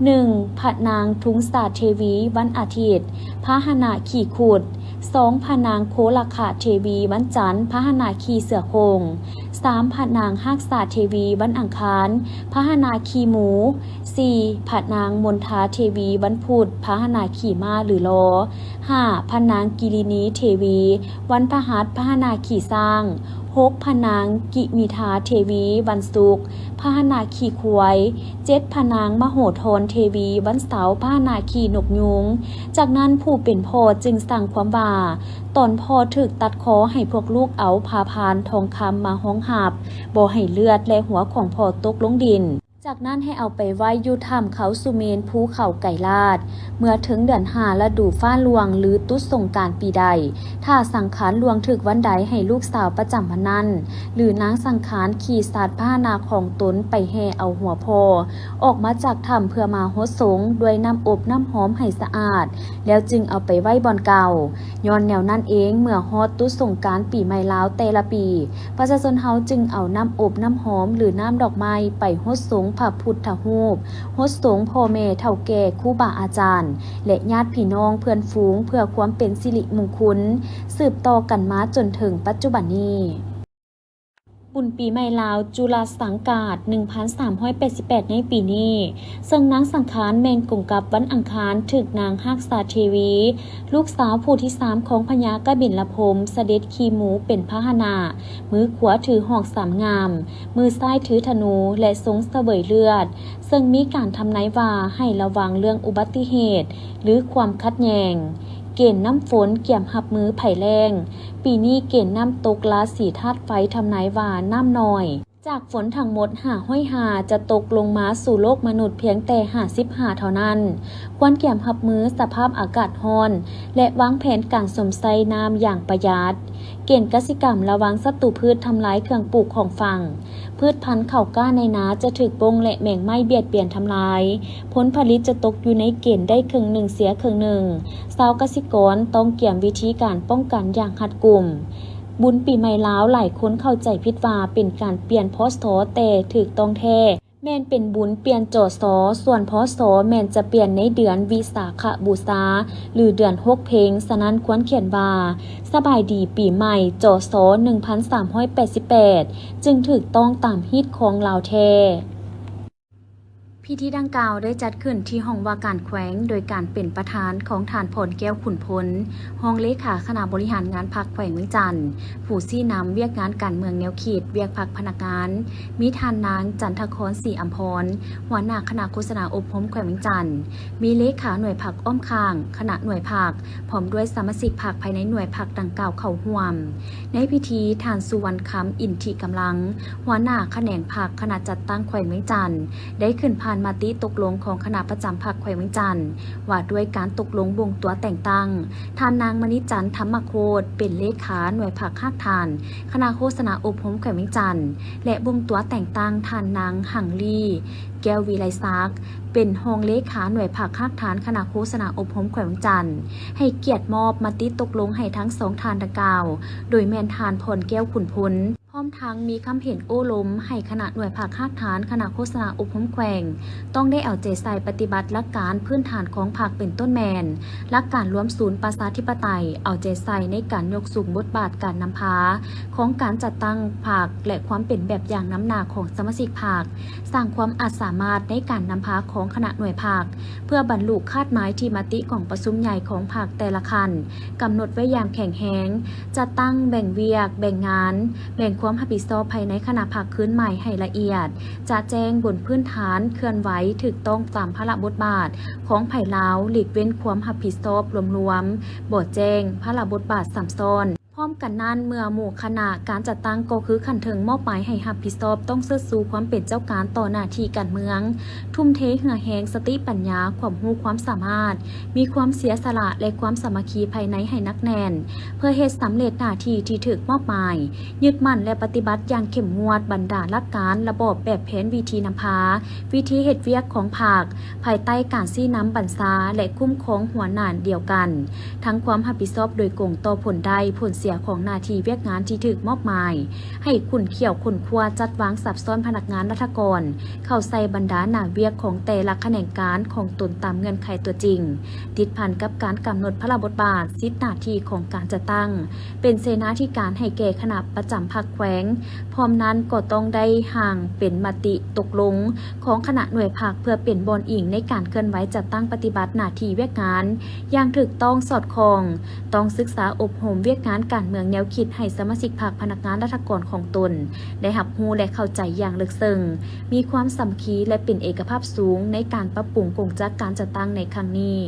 ໜຶ່ງ ພະນາງທຸງສາເທວີ, ວັນອາທິດ, ພາຫະນະຂີ່ຂຸດ, ສອງ ພະນາງໂຄລະຄະເທວີ, ວັນຈັນ, ພາຫະນະຂີ່ເສືອໂຄ່ງ, ສາມ ພະນາງຮາກສາເທວີ, ວັນອັງຄານ, ພາຫະນະຂີ່ໝູ, ສີ່ ພະນາງມົນທາເທວີ, ວັນພຸດ, ພາຫະນະຂີ່ມ້າ ຫຼື ລໍ, ຫ້າ ພະນາງກິລິນີເທວີ, ວັນພະຫັດ, ພາຫະນະຂີ່ຊ້າງ, ຫົກ ພະນາງກິມິທາເທວີ, ວັນສຸກ, ພາຫະນະຂີ່ຄວາຍ, ເຈັດ ພະນາງມະໂຫທອນເທວີ, ວັນເສົາ, ພາຫະນະຂີ່ນົກຍູງ. ຈາກນັ້ນຜູ້ເປັນພໍ່ຈຶ່ງສັ່ງຄວາມວ່າ, ຕອນພໍ່ຖືກຕັດຄໍໃຫ້ພວກລູກເອົາຜ້າພານທອງຄຳມາຮອງຮັບ, ບໍ່ໃຫ້ເລືອດ ແລະ ຫົວຂອງພໍ່ຕົກລົງດິນ. ຈາກນັ້ນໃຫ້ເອົາໄປໄວ້ຢູ່ຖ້ຳເຂົາສຸເມນ ພູເຂົາໄກລາດ. ເມື່ອເຖິງເດືອນຫ້າ ລະດູຟ້າຫຼວງ ຫຼື ຕຸດສົງການປີໃດ, ຖ້າສັງຂານຫຼວງຖືກວັນໃດ ໃຫ້ລູກສາວປະຈຳວັນນັ້ນ ຫຼື ນາງສັງຂານ ຂີ່ສັດພາຫະນະຂອງຕົນໄປແຫ່ເອົາຫົວພໍ່ອອກມາຈາກຖ້ຳ ເພື່ອມາຫົດສົງດ້ວຍນ້ຳອົບນ້ຳຫອມໃຫ້ສະອາດ ແລ້ວຈຶ່ງເອົາໄປໄວ້ບ່ອນເກົ່າ. ຍ້ອນແນວນັ້ນເອງ, ເມື່ອຮອດຕຸດສົງການປີໃໝ່ລາວແຕ່ລະປີ, ປະຊາຊົນເຮົາຈຶ່ງເອົານ້ຳອົບນ້ຳຫອມ ຫຼື ນ້ຳດອກໄມ້ໄປຫົດສົງພະພຸດທະຮູບ, ຫົດສົງພໍ່ແມ່ເຖົ້າແກ່, ຄູບາອາຈານ ແລະ ຍາດພີ່ນ້ອງເພື່ອນຝູງ ເພື່ອຄວາມເປັນສິລິມຸງຄຸນ ສືບຕໍ່ກັນມາຈົນເຖິງປັດຈຸບັນນີ້. ບຸນປີໃໝ່ລາວຈຸລະສັງກາດ ໜຶ່ງພັນສາມຮ້ອຍແປດສິບແປດ ໃນປີນີ້, ເຊິ່ງນາງສັງຂານແມ່ນກົງກັບວັນອັງຄານ ຖືກນາງຮັກສາເທວີ ລູກສາວຜູ້ທີສາມຂອງພະຍາກະບິນລະພົມ ສະເດັດຂີ່ໝູເປັນພາຫະນະ, ມືຂວາຖືຫອກສາມງ່າມ, ມືຊ້າຍຖືທະນູ ແລະ ຊົງສະເຫວີຍເລືອດ, ເຊິ່ງມີການທຳນາຍວ່າໃຫ້ລະວັງເລື່ອງອຸບັດຕິເຫດ ຫຼື ຄວາມຂັດແຍ່ງ. ເກນນ້ຳຝົນກຽມຮັບມືໄພແລ້ງ. ປີນີ້ເກນນ້ຳຕົກລາສີທາດໄຟທຳນາຍວ່ານ້ຳໜ້ອຍ. ຈາກຝົນທັງໝົດຫ້າຮ້ອຍຫ້າ ຈະຕົກລົງມາສູ່ໂລກມະນຸດພຽງແຕ່ຫ້າສິບຫ້າເທົ່ານັ້ນ. ຄວນກຽມຮັບມືສະພາບອາກາດຮ້ອນ ແລະ ວາງແຜນການຊົມໃຊ້ນ້ຳຢ່າງປະຢັດ. ເກນກະສິກຳ ລະວັງສັດຕູພືດທຳລາຍເຄື່ອງປູກຂອງຝັງ. ພືດພັນເຂົ້າກ້າໃນນາຈະຖືກບົ້ງ ແລະ ແມງໄມ້ບຽດບຽນທຳລາຍ. ຜົນຜະລິດຈະຕົກຢູ່ໃນເກນໄດ້ເຄິ່ງໜຶ່ງເສຍເຄິ່ງໜຶ່ງ. ຊາວກະສິກອນຕ້ອງກຽມວິທີການປ້ອງກັນຢ່າງຮັດກຸມ. ບຸນປີໃໝ່ລາວ ຫຼາຍຄົນເຂົ້າໃຈຜິດວ່າເປັນການປ່ຽນ ພ.ສ. ແຕ່ຖືກຕ້ອງແທ້ແມ່ນເປັນບຸນປ່ຽນ ຈ.ສ. ສ່ວນ ພ.ສ. ແມ່ນຈະປ່ຽນໃນເດືອນວິສາຂະບູຊາ ຫຼື ເດືອນຫົກເພັງ, ສະນັ້ນຄວນຂຽນວ່າ ສະບາຍດີປີໃໝ່ ຈ.ສ. ໜຶ່ງພັນສາມຮ້ອຍແປດສິບແປດ ຈຶ່ງຖືກຕ້ອງຕາມຮີດຄອງລາວແທ້. ພິທີດັ່ງກ່າວໄດ້ຈັດຂຶ້ນທີ່ຫ້ອງວ່າການແຂວງ ໂດຍການເປັນປະທານຂອງທ່ານ ພອນແກ້ວ ຂຸນພົນ ຮອງເລຂາຄະນະບໍລິຫານງານພັກແຂວງວຽງຈັນ, ຜູ້ຊີ້ນຳວຽກງານການເມືອງແນວຄິດ, ວຽກພັກພະນັກງານ, ມີທ່ານນາງ ຈັນທະຄອນ ສີອຳພອນ ຫົວໜ້າຄະນະໂຄສະນາອົບຮົມແຂວງວຽງຈັນ, ມີເລຂາໜ່ວຍພັກອ້ອມຂ້າງ, ຄະນະໜ່ວຍພັກ, ພ້ອມດ້ວຍສະມາຊິກພັກພາຍໃນໜ່ວຍພັກດັ່ງກ່າວເຂົ້າຮ່ວມ. ໃນພິທີ, ທ່ານ ສຸວັນຄຳ ອິນທິກຳລັງ ຫົວໜ້າຂະແໜງພັກຄະນະຈັດຕັ້ງແຂວງວຽງຈັນ ໄດ້ຂຶ້ນຜ່ານມະຕິຕົກລົງຂອງຄະນະປະຈຳພັກແຂວງວຽງຈັນ ວ່າດ້ວຍການຕົກລົງບົ່ງຕົວແຕ່ງຕັ້ງ ທ່ານນາງ ມະນີຈັນ ທຳມະໂຄດ ເປັນເລຂາໜ່ວຍພັກຮາກຖານຄະນະໂຄສະນາອົບຮົມແຂວງວຽງຈັນ ແລະ ບົ່ງຕົວແຕ່ງຕັ້ງທ່ານນາງ ຫັງລີ ແກ້ວວິໄລສັກ ເປັນຮອງເລຂາໜ່ວຍພັກຮາກຖານຄະນະໂຄສະນາອົບຮົມແຂວງວຽງຈັນ ໃຫ້ກຽດມອບມະຕິຕົກລົງໃຫ້ທັງສອງທ່ານດັ່ງກ່າວ ໂດຍແມ່ນທ່ານ ພອນແກ້ວ ຂຸນພົນ ພ້ອມທັງມີຄຳເຫັນໂອ້ລົມໃຫ້ຄະນະໜ່ວຍພັກຮາກຖານຄະນະໂຄສະນາອົບຮົມແຂວງ ຕ້ອງໄດ້ເອົາໃຈໃສ່ປະຕິບັດຫຼັກການພື້ນຖານຂອງພັກ ເປັນຕົ້ນແມ່ນ ຫຼັກການລວມສູນປະຊາທິປະໄຕ, ເອົາໃຈໃສ່ໃນການຍົກສູງບົດບາດການນຳພາຂອງການຈັດຕັ້ງພັກ ແລະ ຄວາມເປັນແບບຢ່າງນຳໜ້າຂອງສະມາຊິກພັກ, ສ້າງຄວາມອາດສາມາດໃນການນຳພາຂອງຄະນະໜ່ວຍພັກ ເພື່ອບັນລຸຄາດໝາຍທີ່ມະຕິກອງປະຊຸມໃຫຍ່ຂອງພັກແຕ່ລະຂັ້ນ ກຳນົດໄວ້ຢ່າງແຂງແຮງ, ຈັດຕັ້ງແບ່ງວຽກ, ແບ່ງງານ, ແບ່ງຄວາມຮັບຜິດຊອບພາຍໃນຄະນະພັກຄືນໃໝ່ໃຫ້ລະອຽດ, ຈະແຈ້ງບົນພື້ນຖານເຄື່ອນໄຫວຖືກຕ້ອງຕາມພາລະບົດບາດຂອງໃຜລາວ, ຫຼີກເວັ້ນຄວາມຮັບຜິດຊອບລວມໆ, ບໍ່ແຈ້ງພາລະບົດບາດຊ້ຳຊ້ອນ. ພ້ອມກັນນັ້ນ, ເມື່ອໝູ່ຄະນະການຈັດຕັ້ງກໍຄືຂັ້ນເທິງມອບໝາຍໃຫ້ຮັບຜິດຊອບ, ຕ້ອງເຊີດຊູຄວາມເປັນເຈົ້າການຕໍ່ໜ້າທີ່ການເມືອງ, ທຸ່ມເທເຫື່ອແຮງ, ສະຕິປັນຍາ, ຄວາມຮູ້ຄວາມສາມາດ, ມີຄວາມເສຍສະຫຼະ ແລະ ຄວາມສາມັກຄີພາຍໃນໃຫ້ໜັກແໜ້ນ ເພື່ອເຮັດສຳເລັດໜ້າທີ່ທີ່ຖືກມອບໝາຍ, ຍຶດໝັ້ນ ແລະ ປະຕິບັດຢ່າງເຂັ້ມງວດບັນດາຫຼັກການ, ລະບອບ, ແບບແຜນ, ວິທີນຳພາ, ວິທີເຮັດວຽກຂອງພັກ ພາຍໃຕ້ການຊີ້ນຳບັນຊາ ແລະ ຄຸ້ມຄອງຫົວໜ້າດຽວກັນ, ທັງຄວາມຮັບຜິດຊອບໂດຍກົງຕໍ່ຜົນໄດ້ຜົນເສຍຂອງໜ້າທີ່ວຽກງານທີ່ຖືກມອບໝາຍ, ໃຫ້ຂຸ້ນຂ້ຽວຄົ້ນຄວ້າຈັດວາງສັບຊ້ອນພະນັກງານລັດຖະກອນ ເຂົ້າໃສ່ບັນດາໜ້າວຽກຂອງແຕ່ລະຂະແໜງການຂອງຕົນຕາມເງື່ອນໄຂຕົວຈິງ, ຕິດພັນກັບການກຳນົດພາລະບົດບາດ, ສິດໜ້າທີ່ຂອງການຈັດຕັ້ງ ເປັນເສນາທິການໃຫ້ແກ່ຄະນະປະຈຳພັກແຂວງ, ພ້ອມນັ້ນກໍຕ້ອງໄດ້ຮ່າງເປັນມະຕິຕົກລົງຂອງຄະນະໜ່ວຍພັກ ເພື່ອເປັນບ່ອນອີງໃນການເຄື່ອນໄຫວຈັດຕັ້ງປະຕິບັດໜ້າທີ່ວຽກງານຢ່າງຖືກຕ້ອງສອດຄ່ອງ, ຕ້ອງສຶກສາອົບຮົມວຽກງານການເມືອງແນວຄິດໃຫ້ສະມາຊິກພັກພະນັກງານລັດຖະກອນຂອງຕົນໄດ້ຮັບຮູ້ ແລະ ເຂົ້າໃຈຢ່າງເລິກເຊິ່ງ, ມີຄວາມສາມັກຄີ ແລະ ເປັນເອກະພາບສູງໃນການປັບປຸງກົງຈັກການຈັດຕັ້ງໃນຄັ້ງນີ້.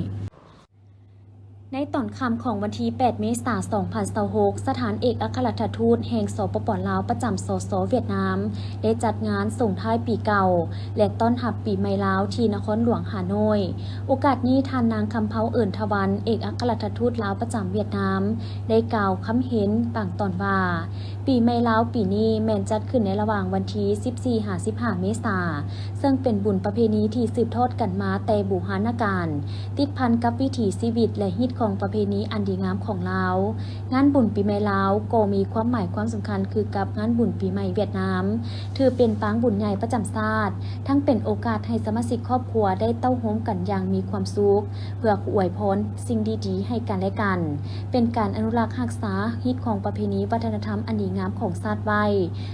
ໃນຕອນຄ່ຳຂອງວັນທີແປດ ເມສາ ສອງພັນຊາວຫົກ ສະຖານເອກອັກຄະລັດຖະທູດແຫ່ງ ສປປ ລາວ ປະຈຳ ສສ ຫວຽດນາມ ໄດ້ຈັດງານສົ່ງທ້າຍປີເກົ່າ ແລະ ຕ້ອນຮັບປີໃໝ່ລາວ ທີ່ນະຄອນຫຼວງຮ່າໂນ້ຍ. ໂອກາດນີ້ ທ່ານນາງ ຄຳເພົາ ເອີນທະວັນ ເອກອັກຄະລັດຖະທູດລາວປະຈຳຫວຽດນາມ ໄດ້ກ່າວຄຳເຫັນບາງຕອນວ່າ, ປີໃໝ່ລາວປີນີ້ແມ່ນຈັດຂຶ້ນໃນລະຫວ່າງວັນທີສິບສີ່ ຫາ ສິບຫ້າ ເມສາ, ເຊິ່ງເປັນບຸນປະເພນີທີ່ສືບທອດກັນມາແຕ່ບູຮານະການ, ຕິດພັນກັບວິຖີຊີວິດ ແລະ ຮີດຄອງປະເພນີອັນດີງາມຂອງລາວ. ງານບຸນປີໃໝ່ລາວກໍມີຄວາມໝາຍຄວາມສຳຄັນຄືກັບງານບຸນປີໃໝ່ຫວຽດນາມ, ຖືເປັນປາງບຸນໃຫຍ່ປະຈຳຊາດ, ທັງເປັນໂອກາດໃຫ້ສະມາຊິກຄອບຄົວໄດ້ເຕົ້າໂຮມກັນຢ່າງມີຄວາມສຸກ ເພື່ອອວຍພອນສິ່ງດີໆໃຫ້ກັນແລະກັນ, ເປັນການອະນຸລັກຮັກສາຮີດຄອງປະເພນີວັດທະນະທຳອັນດີງາມຂອງຊາດໄວ້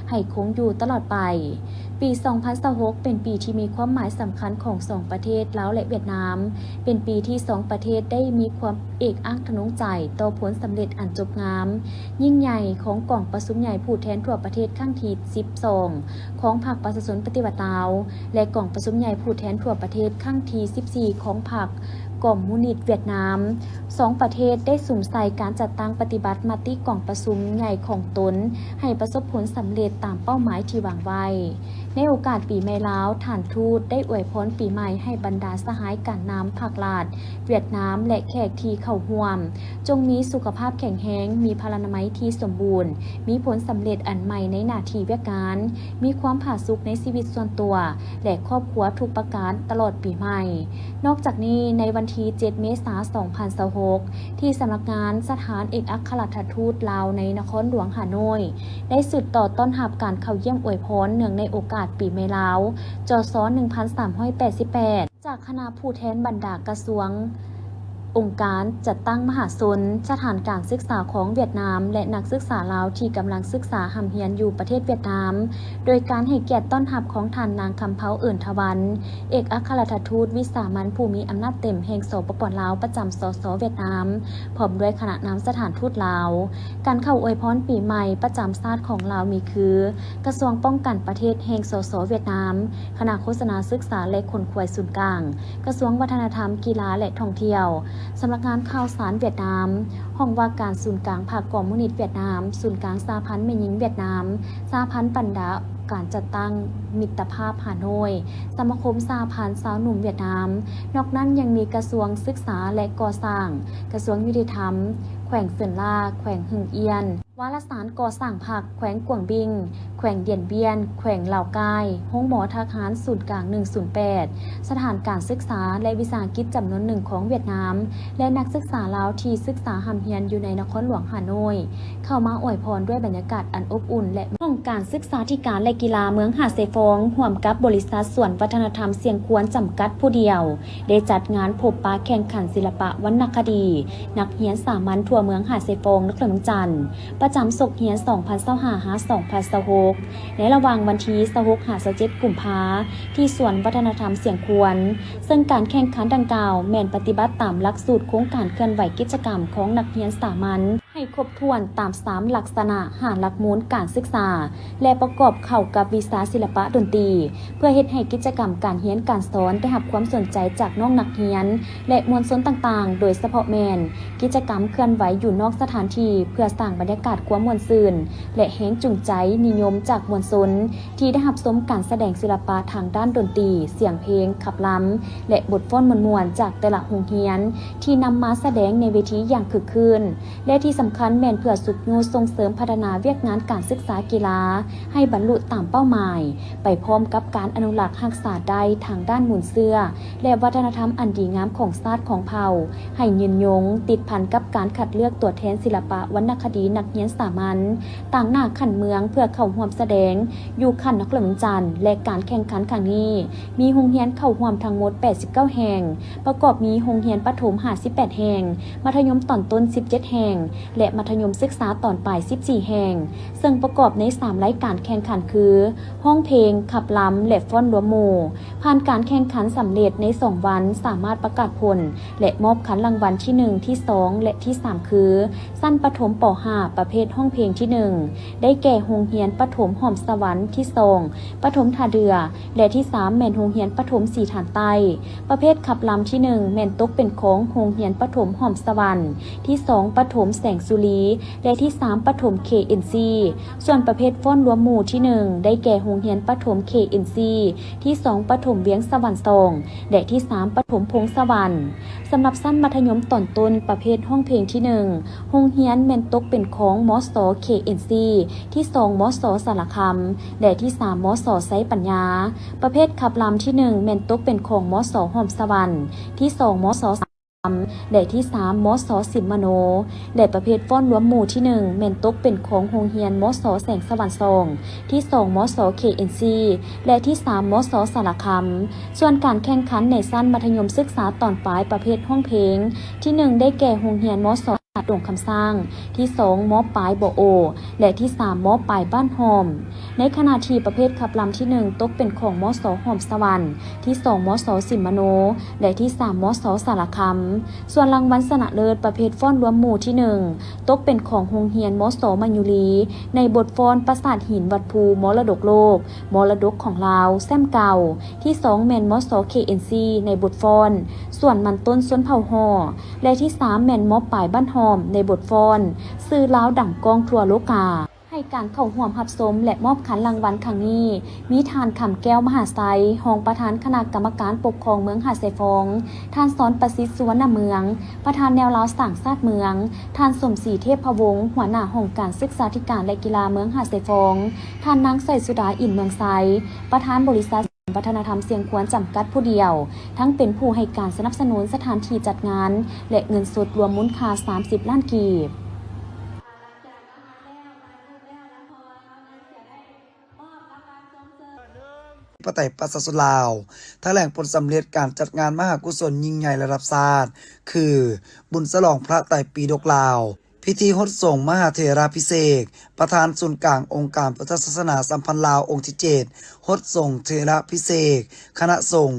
ໃຫ້ຄົງຢູ່ຕະຫຼອດໄປ. ປີສອງພັນຊາວຫົກ ເປັນປີທີ່ມີຄວາມໝາຍສຳຄັນຂອງສອງປະເທດ ລາວ ແລະ ຫວຽດນາມ, ເປັນປີທີ່ສອງປະເທດໄດ້ມີຄວາມເອກອັກທະນົງໃຈຕໍ່ຜົນສຳເລັດອັນຈົບງາມ ຍິ່ງໃຫຍ່ຂອງກອງປະຊຸມໃຫຍ່ຜູ້ແທນທົ່ວປະເທດຄັ້ງທີສິບສອງ ຂອງພັກປະຊາຊົນປະຕິວັດລາວ ແລະ ກອງປະຊຸມໃຫຍ່ຜູ້ແທນທົ່ວປະເທດຄັ້ງທີສິບສີ່ ຂອງພັກຄອມມູນິດຫວຽດນາມ. ສອງປະເທດໄດ້ສຸມໃສ່ການຈັດຕັ້ງປະຕິບັດມະຕິກອງປະຊຸມໃຫຍ່ຂອງຕົນໃຫ້ປະສົບຜົນສຳເລັດຕາມເປົ້າໝາຍທີ່ວາງໄວ້. ໃນໂອກາດປີໃໝ່ລາວ, ທ່ານທູດໄດ້ອວຍພອນປີໃໝ່ໃຫ້ບັນດາສະຫາຍການນຳພັກລັດຫວຽດນາມ ແລະ ແຂກທີ່ເຂົ້າຮ່ວມ, ຈົ່ງມີສຸຂະພາບແຂງແຮງ, ມີພະລານາໄມທີ່ສົມບູນ, ມີຜົນສຳເລັດອັນໃໝ່ໃນໜ້າທີ່ວຽກງານ, ມີຄວາມຜາສຸກໃນຊີວິດສ່ວນຕົວ ແລະ ຄອບຄົວທຸກປະການຕະຫຼອດປີໃໝ່. ນອກຈາກນີ້, ໃນວັນທີເຈັດ ເມສາ ສອງພັນຊາວຫົກ ທີ່ສຳນັກງານສະຖານເອກອັກຄະລັດຖະທູດລາວໃນນະຄອນຫຼວງຮ່າໂນ້ຍ ໄດ້ສືບຕໍ່ຕ້ອນຮັບການເຂົ້າຢ້ຽມອວຍພອນເນື່ອງໃນໂອກາດປີໃໝ່ລາວ ຈສ ໜຶ່ງພັນສາມຮ້ອຍແປດສິບແປດ ຈາກຄະນະຜູ້ແທນບັນດາກະຊວງ, ອົງການຈັດຕັ້ງມະຫາຊົນ, ສະຖານການສຶກສາຂອງຫວຽດນາມ ແລະ ນັກສຶກສາລາວທີ່ກຳລັງສຶກສາຮ່ຳຮຽນຢູ່ປະເທດຫວຽດນາມ, ໂດຍການໃຫ້ກຽດຕ້ອນຮັບຂອງທ່ານນາງ ຄຳເພົາ ເອີນທະວັນ ເອກອັກຄະລັດຖະທູດວິສາມັນຜູ້ມີອຳນາດເຕັມແຫ່ງ ສປປ ລາວ ປະຈຳ ສສ ຫວຽດນາມ ພ້ອມດ້ວຍຄະນະນຳສະຖານທູດລາວ. ການເຂົ້າອວຍພອນປີໃໝ່ປະຈຳຊາດຂອງລາວມີຄື ກະຊວງປ້ອງກັນປະເທດແຫ່ງ ສສ ຫວຽດນາມ, ຄະນະໂຄສະນາສຶກສາ ແລະ ຂົນຂວາຍສູນກາງ, ກະຊວງວັດທະນະທຳ, ກິລາ ແລະ ທ່ອງທ່ຽວ, ສຳນັກງານຂ່າວສານຫວຽດນາມ, ຫ້ອງວ່າການສູນກາງພັກຄອມມູນິດຫວຽດນາມ, ສູນກາງສະຫະພັນແມ່ຍິງຫວຽດນາມ, ສະຫະພັນບັນດາການຈັດຕັ້ງມິດຕະພາບຮ່າໂນ້ຍ, ສະມາຄົມສະຫະພັນຊາວໜຸ່ມຫວຽດນາມ. ນອກນັ້ນຍັງມີກະຊວງສຶກສາ ແລະ ກໍ່ສ້າງ, ກະຊວງຍຸຕິທຳ, ແຂວງເຊີນລາ, ແຂວງຫຶງອຽນ, ວາລະສານກໍ່ສ້າງພັກແຂວງກວາງບິງ, ແຂວງດຽນບຽນ, ແຂວງລາວກາຍ, ໂຮງໝໍທະຫານສູນກາງໜຶ່ງສູນແປດ, ສະຖານການສຶກສາ ແລະ ວິສາຫະກິດຈຳນວນໜຶ່ງຂອງຫວຽດນາມ ແລະ ນັກສຶກສາລາວທີ່ສຶກສາຮ່ຳຮຽນຢູ່ໃນນະຄອນຫຼວງຮ່າໂນ້ຍ ເຂົ້າມາອວຍພອນດ້ວຍບັນຍາກາດອັນອົບອຸ່ນ ແລະ ຫ້ອງການສຶກສາທິການ ແລະ ກິລາເມືອງຫາດຊາຍຟອງ ຮ່ວມກັບບໍລິສັດສວນວັດທະນະທຳຊຽງຄວນ ຈຳກັດຜູ້ດຽວ ໄດ້ຈັດງານພົບປະແຂ່ງຂັນສິລະປະວັນນະຄະດີ ນັກຮຽນສາມັນທົ່ວເມືອງຫາດຊາຍຟອງ ນະຄອນຫຼວງວຽງຈັນ ປະຈຳສົກຮຽນ ສອງພັນຊາວຫ້າ ຫາ ສອງພັນຊາວຫົກ ໃນລະຫວ່າງວັນທີຊາວຫົກ ຫາ ຊາວເຈັດ ກຸມພາ ທີ່ສວນວັດທະນະທຳຊຽງຄວນ, ເຊິ່ງການແຂ່ງຂັນດັ່ງກ່າວແມ່ນປະຕິບັດຕາມຫຼັກສູດໂຄງການເຄື່ອນໄຫວກິດຈະກຳຂອງນັກຮຽນສາມັນ ໃຫ້ຄົບຖ້ວນຕາມສາມລັກສະນະ ຫ້າຫຼັກມູນການສຶກສາ ແລະ ປະກອບເຂົ້າກັບວິຊາສິລະປະດົນຕີ ເພື່ອເຮັດໃຫ້ກິດຈະກຳການຮຽນການສອນໄດ້ຮັບຄວາມສົນໃຈຈາກນ້ອງນັກຮຽນ ແລະ ມວນຊົນຕ່າງໆ, ໂດຍສະເພາະແມ່ນກິດຈະກຳເຄື່ອນໄຫວຢູ່ນອກສະຖານທີ່ ເພື່ອສ້າງບັນຍາກາດຄວາມມ່ວນຊື່ນ ແລະ ແຮງຈູງໃຈນິຍົມຈາກມວນຊົນ ທີ່ໄດ້ຮັບຊົມການສະແດງສິລະປະທາງດ້ານດົນຕີ, ສຽງເພງຂັບລຳ ແລະ ບົດຟ້ອນມ່ວນໆ ຈາກແຕ່ລະໂຮງຮຽນ ທີ່ນຳມາສະແດງໃນເວທີຢ່າງຄຶກຄື້ນ ແລະ ທີ່ສຳຄັນແມ່ນເພື່ອຊຸກຍູ້ສົ່ງເສີມພັດທະນາວຽກງານການສຶກສາກິລາໃຫ້ບັນລຸຕາມເປົ້າໝາຍ, ໄປພ້ອມກັບການອະນຸລັກຮັກສາໄດ້ທາງດ້ານມູນເຊື້ອ ແລະ ວັດທະນະທຳອັນດີງາມຂອງຊາດຂອງເຜົ່າ ໃຫ້ຍືນຍົງ, ຕິດພັນກັບການຄັດເລືອກຕົວແທນສິລະປະວັນນະຄະດີນັກຮຽນສາມັນ ຕາງໜ້າຂັ້ນເມືອງ ເພື່ອເຂົ້າຮ່ວມສະແດງຢູ່ຂັ້ນນະຄອນຫຼວງວຽງຈັນ ແລະ ການແຂ່ງຂັນຄັ້ງນີ້ ມີໂຮງຮຽນເຂົ້າຮ່ວມທັງໝົດແປດສິບເກົ້າແຫ່ງ, ປະກອບມີໂຮງຮຽນປະຖົມຫ້າສິບແປດແຫ່ງ, ມັດທະຍົມຕອນຕົ້ນສິບເຈັດແຫ່ງ, ແລະ ມັດທະຍົມສຶກສາຕອນປາຍສິບສີ່ແຫ່ງ, ເຊິ່ງປະກອບໃນສາມລາຍການແຂ່ງຂັນຄື ຮ້ອງເພງ, ຂັບລຳ ແລະ ຟ້ອນລວມໝູ່. ຜ່ານການແຂ່ງຂັນສຳເລັດໃນສອງວັນ ສາມາດປະກາດຜົນ ແລະ ມອບຄັນລາງວັນທີໜຶ່ງ, ທີສອງ ແລະ ທີສາມ ຄື ຊັ້ນປະຖົມ ປໍຫ້າ ປະເພດຮ້ອງເພງທີໜຶ່ງ ໄດ້ແກ່ໂຮງຮຽນປະຖົມຫອມສະຫວັນ, ທີສອງ ປະຖົມທ່າເດື່ອ ແລະ ທີສາມ ແມ່ນໂຮງຮຽນປະຖົມສີຖານໃຕ້. ປະເພດຂັບລຳທີໜຶ່ງ ແມ່ນຕົກເປັນຂອງໂຮງຮຽນປະຖົມຫອມສະຫວັນ, ທີສອງ ປະຖົມແສງສຸລີ ແລະ ທີສາມ ປະຖົມ ເຄເອັນຊີ. ສ່ວນປະເພດຟ້ອນລວມໝູ່ທີໜຶ່ງ ໄດ້ແກ່ໂຮງຮຽນປະຖົມ ເຄເອັນຊີ, ທີສອງ ປະຖົມວຽງສະຫວັນສອງ ແລະ ທີສາມ ປະຖົມພົງສະຫວັນ. ສຳລັບຊັ້ນມັດທະຍົມຕອນຕົ້ນ ປະເພດຮ້ອງເພງທີໜຶ່ງ ໂຮງຮຽນແມ່ນຕົກເປັນຂອງ ມສ ເຄເອັນຊີ, ທີສອງ ມສ ສາລະຄຳ ແລະ ທີສາມ ມສ ໄຊປັນຍາ. ປະເພດຂັບລຳທີໜຶ່ງ ແມ່ນຕົກເປັນຂອງ ມສ ຫອມສະຫວັນ, ທີສອງ ມສ ສາລະຄຳ ແລະ ທີສາມ ມສ ສິມມະໂນ ແລະ ປະເພດຟ້ອນລວມໝູ່ທີໜຶ່ງ ແມ່ນຕົກເປັນຂອງໂຮງຮຽນ ມສ ແສງສະຫວັນສອງ, ທີສອງ ມສ ເຄເອັນຊີ ແລະ ທີສາມ ມສ ສາລະຄຳ. ສ່ວນການແຂ່ງຂັນໃນຊັ້ນມັດທະຍົມສຶກສາຕອນປາຍປະເພດຮ້ອງເພງ ທີໜຶ່ງ ໄດ້ແກ່ໂຮງຮຽນ ມສ ຫາດດົງຄຳຊ້າງ, ທີສອງ ມປາຍ ບໍ່ໂອ ແລະ ທີສາມ ມປາຍ ບ້ານຫ້ອມ. ໃນຂະນະທີ່ປະເພດຂັບລຳທີໜຶ່ງ ຕົກເປັນຂອງ ມສ ຫອມສະຫວັນ, ທີສອງ ມສ ສິມມະໂນ ແລະ ທີສາມ ມສ ສາລະຄຳ. ສ່ວນລາງວັນຊະນະເລີດປະເພດຟ້ອນລວມໝູ່ທີໜຶ່ງ ຕົກເປັນຂອງໂຮງຮຽນ ມສ ມາຍຸລີ ໃນບົດຟ້ອນປາສາດຫີນວັດພູ ມໍລະດົກໂລກ, ມໍລະດົກຂອງລາວ ແຊ້ມເກົ່າ. ທີສອງ ແມ່ນ ມສ ເຄເອັນຊີ ໃນບົດຟ້ອນ ສວນມັນຕົ້ນຊົນເຜົ່າຫໍ່ ແລະ ທີສາມ ແມ່ນ ມປາຍ ບ້ານຫ້ອມ ໃນບົດຟ້ອນ ຊື່ລາວດັງກ້ອງທົ່ວໂລກາ. ໃຫ້ການເຂົ້າຮ່ວມຮັບຊົມ ແລະ ມອບຄັນລາງວັນຄັ້ງນີ້ ມີທ່ານ ຄຳແກ້ວ ມະຫາໄຊ ຮອງປະທານຄະນະກຳມະການປົກຄອງເມືອງຫາດຊາຍຟອງ, ທ່ານ ສອນປະສິດ ສຸວັນນະເມືອງ ປະທານແນວລາວສ້າງຊາດເມືອງ, ທ່ານ ສົມສີ ເທບພະວົງ ຫົວໜ້າຫ້ອງການສຶກສາທິການ ແລະ ກິລາເມືອງຫາດຊາຍຟອງ, ທ່ານ ນາງ ສອຍສຸດາ ອິນເມືອງໄຊ ປະທານບໍລິສັດ ວັດທະນະທຳຊຽງຄວນຈຳກັດຜູ້ດຽວ, ທັງເປັນຜູ້ໃຫ້ການສະໜັບສະໜູນສະຖານທີ່ຈັດງານ ແລະ ເງິນສົດລວມມູນຄ່າສາມສິບລ້ານກີບ. ປະຊາຊົນລາວ ຖະແຫຼງຜົນສຳເລັດການຈັດງານມະຫາກຸສົນຍິ່ງໃຫຍ່ລະດັບຊາດ ຄື ບຸນສະຫຼອງພະໄຕປິດົກລາວ. ພິທີຫົດສົງມະຫາເຖລາພິເສກ ປະທານສູນກາງອົງການພຸດທະສາສະໜາສຳພັນລາວອົງທີເຈັດ ຫົດສົງເຖລາພິເສກຄະນະສົງ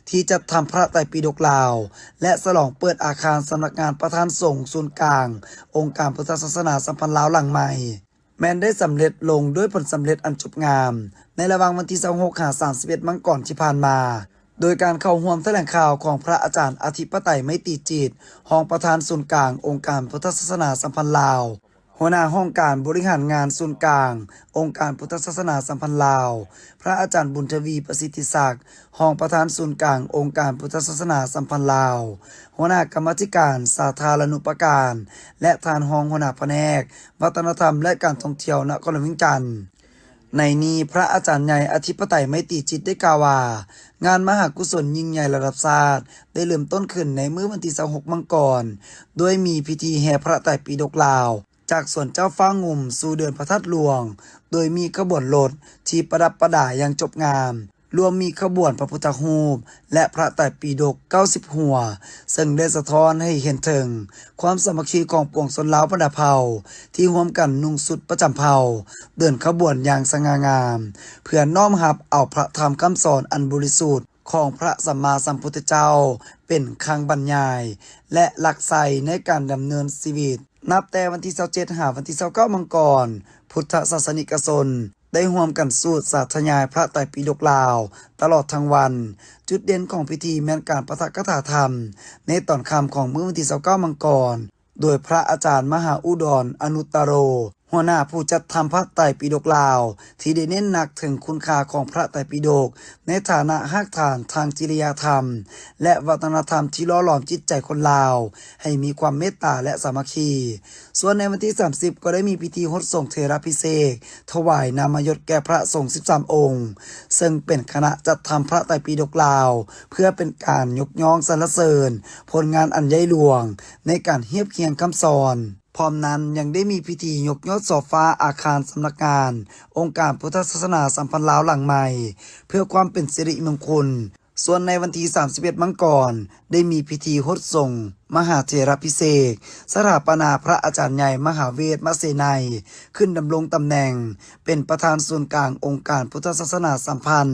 ທີ່ຈັດທຳພະໄຕປິດົກລາວ ແລະ ສະຫຼອງເປີດອາຄານສຳນັກງານປະທານສົງສູນກາງອົງການພຸດທະສາສະໜາສຳພັນລາວຫຼັງໃໝ່ ແມ່ນໄດ້ສຳເລັດລົງດ້ວຍຜົນສຳເລັດອັນຈົບງາມ ໃນລະຫວ່າງວັນທີຊາວຫົກ ຫາ ສາມສິບເອັດ ມັງກອນທີ່ຜ່ານມາ. ໂດຍການເຂົ້າຮ່ວມຖະແຫຼງຂ່າວຂອງພະອາຈານອະທິປະໄຕ ໄມຕີຈິດ ຮອງປະທານສູນກາງອົງການພຸດທະສາສະໜາສຳພັນລາວ, ຫົວໜ້າຫ້ອງການບໍລິຫານງານສູນກາງອົງການພຸດທະສາສະໜາສຳພັນລາວ, ພະອາຈານ ບຸນທະວີ ປະສິດທິສັກ ຮອງປະທານສູນກາງອົງການພຸດທະສາສະໜາສຳພັນລາວ, ຫົວໜ້າກຳມາທິການສາທາລະນຸປະການ ແລະ ທ່ານຮອງຫົວໜ້າພະແນກວັດທະນະທຳ ແລະ ການທ່ອງທ່ຽວນະຄອນຫຼວງວຽງຈັນ. ໃນນີ້ ພະອາຈານໃຫຍ່ອະທິປະໄຕ ໄມຕີຈິດ ໄດ້ກ່າວວ່າ ງານມະຫາກຸສົນຍິ່ງໃຫຍ່ລະດັບຊາດ ໄດ້ເລີ່ມຕົ້ນຂຶ້ນໃນມື້ວັນທີຊາວຫົກ ມັງກອນ ດ້ວຍມີພິທີແຫ່ພະໄຕປິດົກລາວ ຈາກສວນເຈົ້າຟ້າງຸ່ມສູ່ເດີ່ນພະທາດຫຼວງ, ໂດຍມີຂະບວນລົດທີ່ປະດັບປະດາຢ່າງຈົບງາມ, ລວມມີຂະບວນພະພຸດທະຮູບ ແລະ ພະໄຕປິດົກເກົ້າສິບຫົວ, ເຊິ່ງໄດ້ສະທ້ອນໃຫ້ເຫັນເຖິງຄວາມສາມັກຄີຂອງປວງຊົນລາວບັນດາເຜົ່າ ທີ່ຮ່ວມກັນນຸ່ງຊຸດປະຈຳເຜົ່າ, ເດີນຂະບວນຢ່າງສະຫງ່າງາມ ເພື່ອນ້ອມຮັບເອົາພະທຳຄຳສອນອັນບໍລິສຸດຂອງພະສຳມາສຳພຸດທະເຈົ້າ ເປັນຄັງບັນຍາຍ ແລະ ຫຼັກໄຊໃນການດຳເນີນຊີວິດ. ນັບແຕ່ວັນທີຊາວເຈັດ ຫາວັນທີຊາວເກົ້າ ມັງກອນ, ພຸດທະສາສະນິກະຊົນ ໄດ້ຮ່ວມກັນສູດສາທະຍາຍພະໄຕປິດົກລາວຕະຫຼອດທັງວັນ. ຈຸດເດັ່ນຂອງພິທີແມ່ນການປະທະຄາຖາທຳໃນຕອນຄ່ຳຂອງມື້ວັນທີຊາວເກົ້າ ມັງກອນ ໂດຍພະອາຈານມະຫາອຸດອນ ອະນຸດຕະໂລ ຫົວໜ້າຜູ້ຈັດທຳພະໄຕປິດົກລາວ ທີ່ໄດ້ເນັ້ນໜັກເຖິງຄຸນຄ່າຂອງພະໄຕປິດົກໃນຖານະຮາກຖານທາງຈິລິຍະທຳ ແລະ ວັດທະນະທຳທີ່ຫຼໍ່ຫຼອມຈິດໃຈຄົນລາວໃຫ້ມີຄວາມເມດຕາ ແລະ ສາມັກຄີ. ສ່ວນໃນວັນທີສາມສິບ ກໍໄດ້ມີພິທີຫົດສົງເຖລະພິເສກ ຖວາຍນາມະຍົດແກ່ພະສົງສິບສາມອົງ, ເຊິ່ງເປັນຄະນະຈັດທຳພະໄຕປິດົກລາວ ເພື່ອເປັນການຍົກຍ້ອງສັນລະເສີນຜົນງານອັນໃຫຍ່ຫຼວງໃນການຮຽບຮຽງຄຳສອນ. ພ້ອມນັ້ນຍັງໄດ້ມີພິທີຍົກຍອດຊໍ່ຟ້າອາຄານສຳນັກງານອົງການພຸດທະສາສະໜາສຳພັນລາວຫຼັງໃໝ່ ເພື່ອຄວາມເປັນສິລິມົງຄຸນ ສ່ວນໃນວັນທີສາມສິບເອັດມັງກອນ ໄດ້ມີພິທີຫົດສົງມະຫາເຖລະພິເສກ ສະຖາປະນາພະອາຈານໃຫຍ່ມະຫາເວດມະເສໄນ ຂຶ້ນດຳລົງຕຳແໜ່ງເປັນປະທານສູນກາງອົງການພຸດທະສາສະໜາສຳພັນ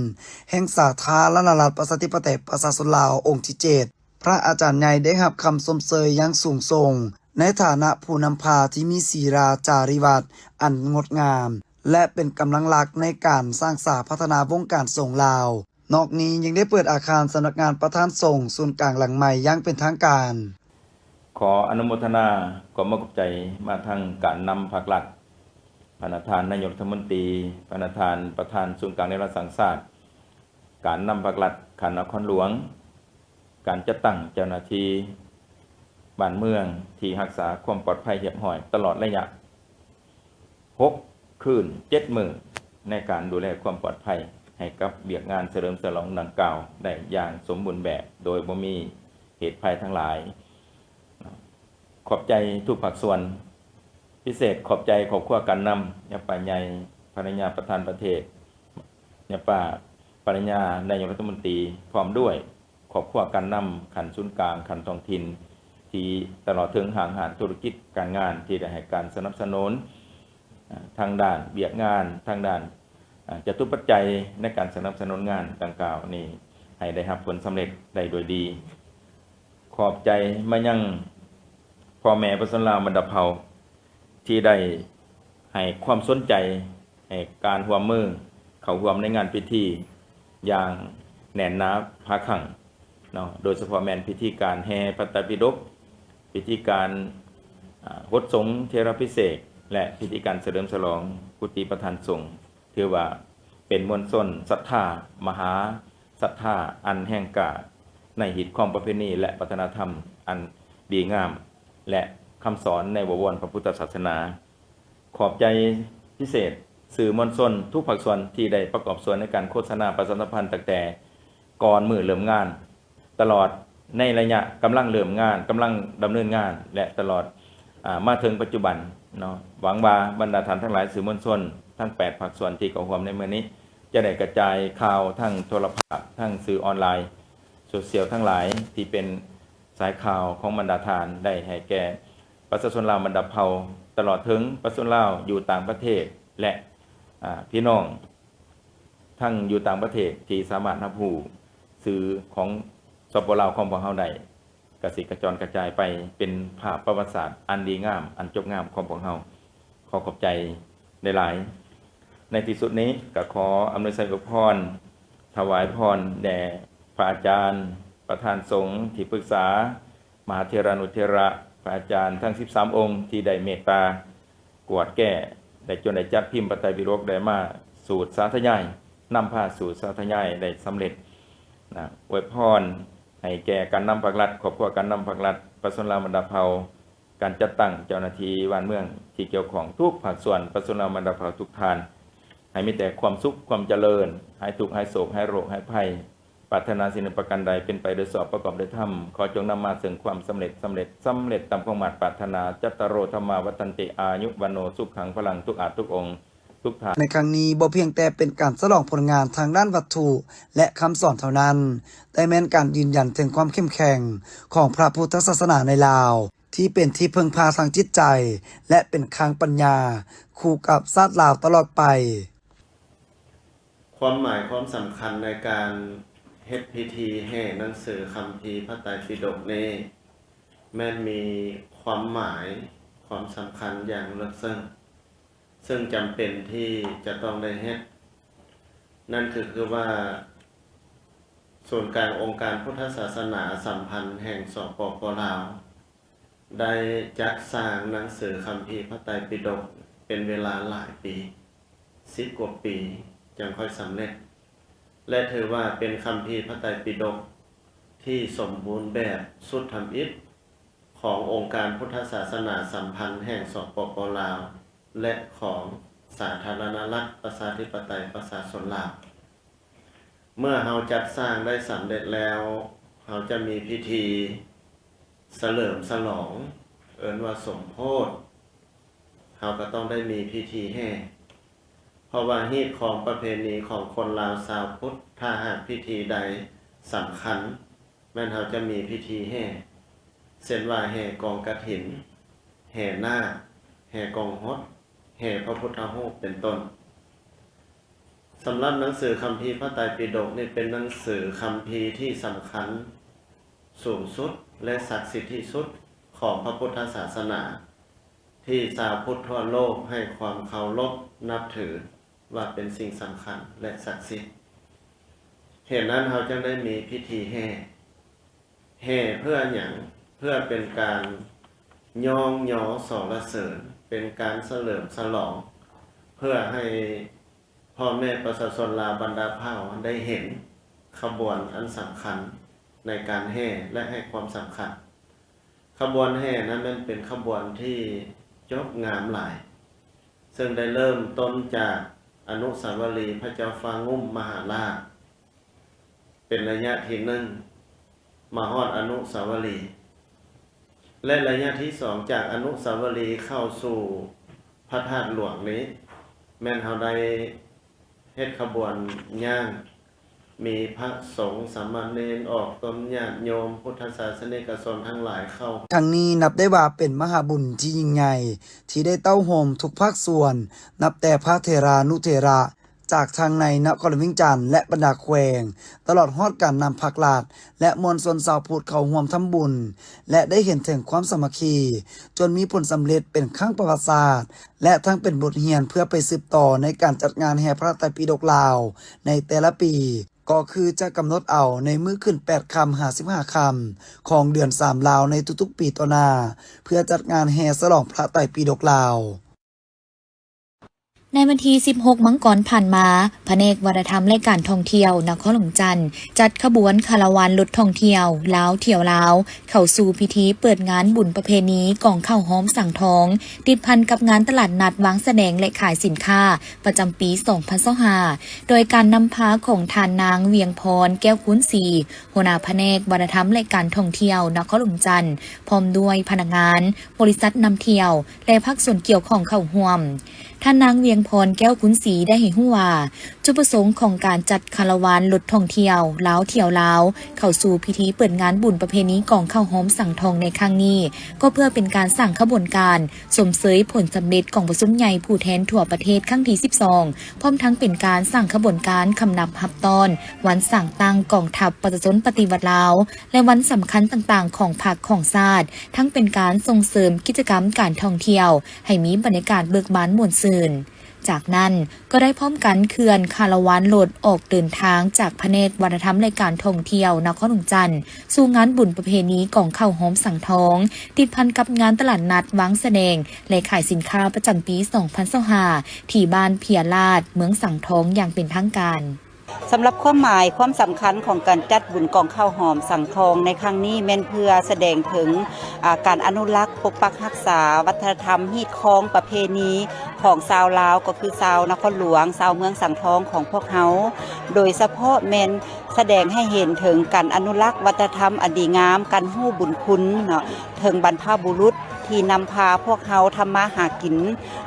ແຫ່ງສາທາລະນະລັດ ປະຊາທິປະໄຕ ປະຊາຊົນລາວ ອົງທີເຈັດ. ພະອາຈານໃຫຍ່ໄດ້ຮັບຄຳຊົມເຊີຍຢ່າງສູງສົ່ງ ໃນຖານະຜູ້ນຳພາທີ່ມີສີລາຈາຣິວັດອັນງົດງາມ ແລະ ເປັນກຳລັງຫຼັກໃນການສ້າງສາພັດທະນາວົງການສົງລາວ. ນອກນີ້ຍັງໄດ້ເປີດອາຄານສຳນັກງານປະທານສົງສູນກາງຫຼັງໃໝ່ຢ່າງເປັນທາງການ. ຂໍອະນຸໂມທະນາ ຂອບອົກຂອບໃຈມາທັງການນຳພັກລັດ, ພະນະທ່ານນາຍົກລັດຖະມົນຕີ, ພະນະທ່ານປະທານສູນກາງແນວລາວສ້າງຊາດ, ການນຳພັກລັດຂັ້ນນະຄອນຫຼວງ, ການຈັດຕັ້ງເຈົ້າໜ້າທີ່ບ້ານເມືອງທີ່ຮັກສາຄວາມປອດໄພຮຽບຮ້ອຍຕະຫຼອດໄລຍະຫົກຄືນເຈັດມື້ ໃນການດູແລຄວາມປອດໄພໃຫ້ກັບວຽກງານສະເຫຼີມສະຫຼອງດັ່ງກ່າວໄດ້ຢ່າງສົມບູນແບບ ໂດຍບໍ່ມີເຫດໄພທັງຫຼາຍ. ຂອບໃຈທຸກພາກສ່ວນ, ພິເສດຂອບໃຈຄອບຄົວການນຳ, ຍາປ້າໃຫຍ່, ພັນລະຍາປະທານປະເທດ, ຍາປ້າພັນລະຍານາຍົກລັດຖະມົນຕີ ພ້ອມດ້ວຍຄອບຄົວການນຳຂັ້ນສູນກາງ, ຂັ້ນທ້ອງຖິ່ນ ທີ່ຕະຫຼອດເຖິງຫ້າງຮ້ານທຸລະກິດການງານທີ່ໄດ້ໃຫ້ການສະໜັບສະໜູນ ອາ ທາງດ້ານວຽກງານ, ທາງດ້ານ ອາ ຈະຕຸປັດໄຈໃນການສະໜັບສະໜູນງານດັ່ງກ່າວນີ້ ໃຫ້ໄດ້ຮັບຜົນສຳເລັດໄດ້ດ້ວຍດີ. ຂອບໃຈມາຍັງພໍ່ແມ່ປະຊາຊົນລາວບັນດາເຜົ່າ ທີ່ໄດ້ໃຫ້ຄວາມສົນໃຈ ໃຫ້ການຮ່ວມມືເຂົ້າຮ່ວມໃນງານພິທີຢ່າງແໜ້ນໜາຜາຄັ່ງເນາະ, ໂດຍສະເພາະແມ່ນພິທີການແຫ່ພະໄຕປິດົກ, ພິธีການ ອາ ຫົດສົງເຖລະພິເສກ ແລະ ພິທີການສະເຫຼີມສະຫຼອງກຸຕິປະທານສົງ. ຖືວ່າເປັນມວນຊົນສັດທາ ມະຫາສັດທາ ອັນແຮງກ້າໃນຮີດຄອງປະເພນີ ແລະ ວັດທະນະທຳອັນດີງາມ ແລະ ຄຳສອນໃນບໍວອນພະພຸດທະສາສະໜາ. ຂອບໃຈພິເສດສື່ມວນຊົນທຸກພາກສ່ວນທີ່ໄດ້ປະກອບສ່ວນໃນການໂຄສະນາປະຊາສຳພັນ ຕັ້ງແຕ່ກ່ອນມື້ເລີ່ມງານ ຕະຫຼອດໃນໄລຍະກຳລັງເລີ່ມງານ, ກຳລັງດຳເນີນງານ ແລະ ຕະຫຼອດ ອາ ມາເຖິງປັດຈຸບັນເນາະ. ຫວັງວ່າບັນດາທ່ານທັງຫຼາຍສື່ມວນຊົນທັງແປດພາກສ່ວນທີ່ເຂົ້າຮ່ວມໃນມື້ນີ້ ຈະໄດ້ກະຈາຍຂ່າວທາງໂທລະພາບ, ທາງສື່ອອນລາຍ, ໂຊຊຽວທັງຫຼາຍທີ່ເປັນສາຍຂ່າວຂອງບັນດາທ່ານ ໄດ້ໃຫ້ແກ່ປະຊາຊົນລາວບັນດາເຜົ່າ, ຕະຫຼອດເຖິງປະຊາຊົນລາວຢູ່ຕ່າງປະເທດ ແລະ ອາ ພີ່ນ້ອງ ທັງຢູ່ຕ່າງປະເທດທີ່ສາມາດຮັບຮູ້ສື່ຂອງ ສປ ລາວ ຂອງພວກເຮົາໄດ້ ກະຊິກະຈອນກະຈາຍໄປເປັນພາບປະຫວັດສາດອັນດີງາມ ອັນຈົບງາມຂອງພວກເຮົາ. ຂໍຂອບໃຈຫຼາຍໆ. ໃນທີ່ສຸດນີ້ກະຂໍອຳນວຍໄຊອວຍພອນ, ຖວາຍພອນແດ່ພະອາຈານ, ປະທານສົງ, ທີ່ປຶກສາ, ມະຫາເຖລານຸເຖລະ, ພະອາຈານທັງສິບສາມອົງທີ່ໄດ້ເມດຕາ ກວດແກ້ ໄດ້ຈົນໄດ້ຈັດພິມພະໄຕປິດົກ ໄດ້ມາສູດສາທະຍາຍ, ນຳພາສູດສາທະຍາຍໄດ້ສຳເລັດນະ. ອວຍພອນໃຫ້ແກ່ການນຳພັກລັດ, ຄອບຄົວການນຳພັກລັດ, ປະຊາຊົນລາວບັນດາເຜົ່າ, ການຈັດຕັ້ງເຈົ້າໜ້າທີ່ບ້ານເມືອງທີ່ກ່ຽວຂ້ອງທຸກພາກສ່ວນ, ປະຊາຊົນລາວບັນດາເຜົ່າທຸກທ່ານ ໃຫ້ມີແຕ່ຄວາມສຸກ, ຄວາມຈະເລີນ, ຫາຍທຸກ, ຫາຍໂສກ, ຫາຍໂລກ, ຫາຍໄພ. ປາດຖະໜາສິ່ງໃດປະການໃດ ເປັນໄປໂດຍຊອບປະກອບໂດຍທຳ, ຂໍຈົ່ງນຳມາເຊິ່ງຄວາມສຳເລັດ, ສຳເລັດ, ສຳເລັດຕາມຄວາມມາດປາດຖະໜາ. ຈັດຕາໂຣ ທຳມາ ວັດທັນຕິ ອາຍຸ ວັນໂນ ສຸຂັງ ພະລັງ ທຸກອາດທຸກອົງ ທຸກທ່ານ. ໃນຄັ້ງນີ້ບໍ່ພຽງແຕ່ເປັນການສະຫຼອງຜົນງານທາງດ້ານວັດຖຸ ແລະ ຄຳສອນເທົ່ານັ້ນ, ແຕ່ແມ່ນການຢືນຢັນເຖິງຄວາມເຂັ້ມແຂງຂອງພະພຸດທະສາສະໜາໃນລາວ ທີ່ເປັນທີ່ເພິ່ງພາທາງຈິດໃຈ ແລະ ເປັນຄາງປັນຍາ ຄູ່ກັບຊາດລາວຕະຫຼອດໄປ. ຄວາມໝາຍຄວາມສຳຄັນໃນການເຮັດພິທີແຫ່ໜັງສືຄຳພີພະໄຕປິດົກນີ້ ແມ່ນມີຄວາມໝາຍຄວາມສຳຄັນຢ່າງເລິກເຊິ່ງ ເຊິ່ງຈຳເປັນທີ່ຈະຕ້ອງໄດ້ເຮັດ. ນັ້ນກໍຄືວ່າ ສູນກາງອົງການພຸດທະສາສະໜາສຳພັນແຫ່ງ ສປປ ລາວ ໄດ້ຈັດສ້າງໜັງສືຄຳພີພະໄຕປິດົກເປັນເວລາຫຼາຍປີ, ສິບກວ່າປີ ຈັ່ງຄ່ອຍສຳເລັດ ແລະ ຖືວ່າເປັນຄຳພີພະໄຕປິດົກທີ່ສົມບູນແບບຊຸດທຳອິດຂອງອົງການພຸດທະສາສະໜາສຳພັນແຫ່ງ ສປປ ລາວ ແລະ ຂອງສາທາລະນະລັດ ປະຊາທິປະໄຕ ປະຊາຊົນລາວ. ເມື່ອເຮົາຈັດສ້າງໄດ້ສຳເລັດແລ້ວ, ເຮົາຈະມີພິທີສະເຫຼີມສະຫຼອງ, ເອີ້ນວ່າສົມໂພດ. ເຮົາກໍຕ້ອງໄດ້ມີພິທີແຫ່, ເພາະວ່າຮີດຄອງປະເພນີຂອງຄົນລາວຊາວພຸດ, ຖ້າຫາກພິທີໃດ ສຳຄັນ ແມ່ນເຮົາຈະມີພິທີແຫ່ ເຊັ່ນວ່າແຫ່ກອງກະຖິນ, ແຫ່ນາກ, ແຫ່ກອງຫົດ, ແຫ່ພະພຸດທະຮູບ ເປັນຕົ້ນ. ສຳລັບໜັງສືຄຳພີພະໄຕປິດົກນີ້ ເປັນໜັງສືຄຳພີທີ່ສຳຄັນສູງສຸດ ແລະ ສັກສິດທີ່ສຸດຂອງພະພຸດທະສາສະໜາ ທີ່ຊາວພຸດທົ່ວໂລກໃຫ້ຄວາມເຄົາລົບນັບຖືວ່າເປັນສິ່ງສຳຄັນ ແລະ ສັກສິດ. ເຫດນັ້ນເຮົາຈຶ່ງໄດ້ມີພິທີແຫ່. ແຫ່ເພື່ອຫຍັງ? ເພື່ອເປັນການຍ້ອງຍໍສັນລະເສີນ, ເປັນການສະເຫຼີມສະຫຼອງ, ເພື່ອໃຫ້ພໍ່ແມ່ປະຊາຊົນລາວບັນດາເຜົ່າໄດ້ເຫັນຂະບວນອັນສຳຄັນໃນການແຫ່ ແລະ ໃຫ້ຄວາມສຳຄັນ. ຂະບວນແຫ່ນັ້ນແມ່ນເປັນຂະບວນທີ່ຈົບງາມຫຼາຍ, ເຊິ່ງໄດ້ເລີ່ມຕົ້ນຈາກອະນຸສາວະລີພະເຈົ້າຟ້າງຸ້ມມະຫາລາດ ເປັນໄລຍະທີໜຶ່ງ ມາຮອດອະນຸສາວະລີ ແລະ ໄລຍະທີສອງ ຈາກອະນຸສາວະລີເຂົ້າສູ່ພະທາດຫຼວງນີ້ ແມ່ນເຮົາໄດ້ເຮັດຂະບວນຍ່າງ ມີພະສົງ, ສາມະເນນ, ອອກຕົນ, ຍາດໂຍມ, ພຸດທະສາສະນິກະຊົນທັງຫຼາຍເຂົ້າ. ຄັ້ງນີ້ນັບໄດ້ວ່າເປັນມະຫາບຸນທີ່ຍິ່ງໃຫຍ່ ທີ່ໄດ້ເຕົ້າໂຮມທຸກພາກສ່ວນ, ນັບແຕ່ພະເຖລານຸເຖລະ ຈາກທັງໃນນະຄອນຫຼວງວຽງຈັນ ແລະ ບັນດາແຂວງ, ຕະຫຼອດຮອດການນຳພາກລັດ ແລະ ມວນຊົນຊາວພຸດເຂົ້າຮ່ວມທຳບຸນ ແລະ ໄດ້ເຫັນເຖິງຄວາມສາມັກຄີ ຈົນມີຜົນສຳເລັດເປັນຄັ້ງປະຫວັດສາດ ແລະ ທັງເປັນບົດຮຽນເພື່ອໄປສືບຕໍ່ໃນການຈັດງານແຫ່ພະໄຕປິດົກລາວໃນແຕ່ລະປີ, ກໍຄືຈະກຳນົດເອົາໃນມື້ຂຶ້ນແປດຄ່ຳ ຫາ ສິບຫ້າຄ່ຳຂອງເດືອນສາມລາວໃນທຸກໆປີຕໍ່ໜ້າ ເພື່ອຈັດງານແຫ່ສະຫຼອງພະໄຕປິດົກລາວ. ໃນວັນທີສິບຫົກມັງກອນຜ່ານມາ, ພະແນກວັດທະນະທຳ ແລະ ການທ່ອງທ່ຽວນະຄອນຫຼວງວຽງຈັນ ຈັດຂະບວນຄາລາວານລົດທ່ອງທ່ຽວລາວທ່ຽວລາວ ເຂົ້າສູ່ພິທີເປີດງານບຸນປະເພນີກອງເຂົ້າຫອມສັງທອງ ຕິດພັນກັບງານຕະຫຼາດນັດວາງສະແດງ ແລະ ຂາຍສິນຄ້າປະຈຳປີສອງພັນຊາວຫ້າ ໂດຍການນຳພາຂອງທ່ານນາງ ວຽງພອນ ແກ້ວຄູນສີ ຫົວໜ້າພະແນກວັດທະນະທຳ ແລະ ການທ່ອງທ່ຽວນະຄອນຫຼວງວຽງຈັນ ພ້ອມດ້ວຍພະນັກງານ, ບໍລິສັດນຳທ່ຽວ ແລະ ພາກສ່ວນກ່ຽວຂ້ອງເຂົ້າຮ່ວມ. ທ່ານນາງ ວຽງພອນ ແກ້ວຄູນສີ ໄດ້ໃຫ້ຮູ້ວ່າ ຈຸດປະສົງຂອງການຈັດຄາລາວານລົດທ່ອງທ່ຽວລາວທ່ຽວລາວ ເຂົ້າສູ່ພິທີເປີດງານບຸນປະເພນີກອງເຂົ້າຫອມສັງທອງໃນຄັ້ງນີ້ ກໍເພື່ອເປັນການສ້າງຂະບວນການຊົມເຊີຍຜົນສຳເລັດກອງປະຊຸມໃຫຍ່ຜູ້ແທນທົ່ວປະເທດຄັ້ງທີສິບສອງ ພ້ອມທັງເປັນການສ້າງຂະບວນການຄຳນັບຮັບຕ້ອນວັນສ້າງຕັ້ງກອງທັບປະຊາຊົນປະຕິວັດລາວ ແລະ ວັນສຳຄັນຕ່າງໆຂອງພັກຂອງຊາດ, ທັງເປັນການສົ່ງເສີມກິດຈະກຳການທ່ອງທ່ຽວໃຫ້ມີບັນຍາກາດເບີກບານມ່ວນຊື່ນ. ຈາກນັ້ນກໍໄດ້ພ້ອມກັນເຄື່ອນຄາລາວານລົດອອກເດີນທາງຈາກພະແນກວັດທະນະທຳ ແລະ ການທ່ອງທ່ຽວນະຄອນຫຼວງວຽງຈັນ ສູ່ງານບຸນປະເພນີກອງເຂົ້າຫອມສັງທອງ ຕິດພັນກັບງານຕະຫຼາດນັດວາງສະແດງ ແລະ ຂາຍສິນຄ້າປະຈຳປີສອງພັນຊາວຫ້າ ທີ່ບ້ານເພຍລາດ ເມືອງສັງທອງຢ່າງເປັນທາງການ. ສຳລັບຄວາມໝາຍຄວາມສຳຄັນຂອງການຈັດບຸນກອງເຂົ້າຫອມສັງທອງໃນຄັ້ງນີ້ ແມ່ນເພື່ອສະແດງເຖິງ ອາ ການອະນຸລັກປົກປັກຮັກສາວັດທະນະທຳຮີດຄອງປະເພນີຂອງຊາວລາວ ກໍຄືຊາວນະຄອນຫຼວງ, ຊາວເມືອງສັງທອງຂອງພວກເຮົາ, ໂດຍສະເພາະແມ່ນສະແດງໃຫ້ເຫັນເຖິງການອະນຸລັກວັດທະນະທຳອັນດີງາມ, ການຮູ້ບຸນຄຸນເນາະ ເຖິງບັນພະບຸລຸດທີ່ນຳພາພວກເຮົາທຳມາຫາກິນ,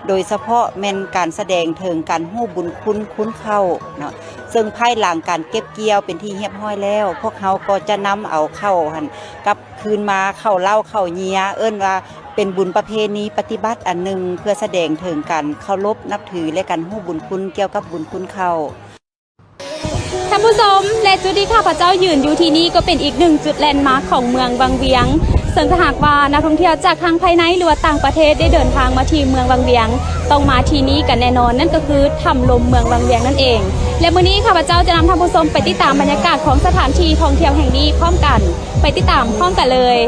ໂດຍສະເພາະແມ່ນການສະແດງເຖິງການຮູ້ບຸນຄຸນຄູນເຂົ້າເນາະ. ເຊິ່ງພາຍຫຼັງການເກັບກ່ຽວເປັນທີ່ຮຽບຮ້ອຍແລ້ວ, ພວກເຮົາກໍຈະນຳເອົາເຂົ້າຫັ້ນກັບຄືນມາ, ເຂົ້າເລົ້າເຂົ້າເຫຍື້ອ, ເອີ້ນວ່າເປັນບຸນປະເພນີປະຕິບັດອັນໜຶ່ງ ເພື່ອສະແດງເຖິງການເຄົາລົບນັບຖື ແລະ ການຮູ້ບຸນຄຸນກ່ຽວກັບບຸນຄຸນເຂົ້າ. ທ່ານຜູ້ຊົມ ແລະ ຈຸດທີ່ຂ້າພະເຈົ້າຢືນຢູ່ທີ່ນີ້ກໍເປັນອີກໜຶ່ງຈຸດແລນມາກຂອງເມືອງວັງວຽງ, ເຊິ່ງຖ້າຫາກວ່ານັກທ່ອງທ່ຽວຈາກທາງພາຍໃນ ຫຼືວ່າຕ່າງປະເທດໄດ້ເດີນທາງມາທີ່ເມືອງວັງວຽງ ຕ້ອງມາທີ່ນີ້ກັນແນ່ນອນ, ນັ້ນກໍຄືຖ້ຳລົມເມືອງວັງວຽງນັ້ນເອງ. ແລະ ມື້ນີ້ຂ້າພະເຈົ້າຈະນຳທ່ານຜູ້ຊົມໄປຕິດຕາມບັນຍາກາດຂອງສະຖານທີ່ທ່ອງທ່ຽວແຫ່ງນີ້ພ້ອມກັນ, ໄປຕິດຕາມພ້ອມກັນເລີຍ.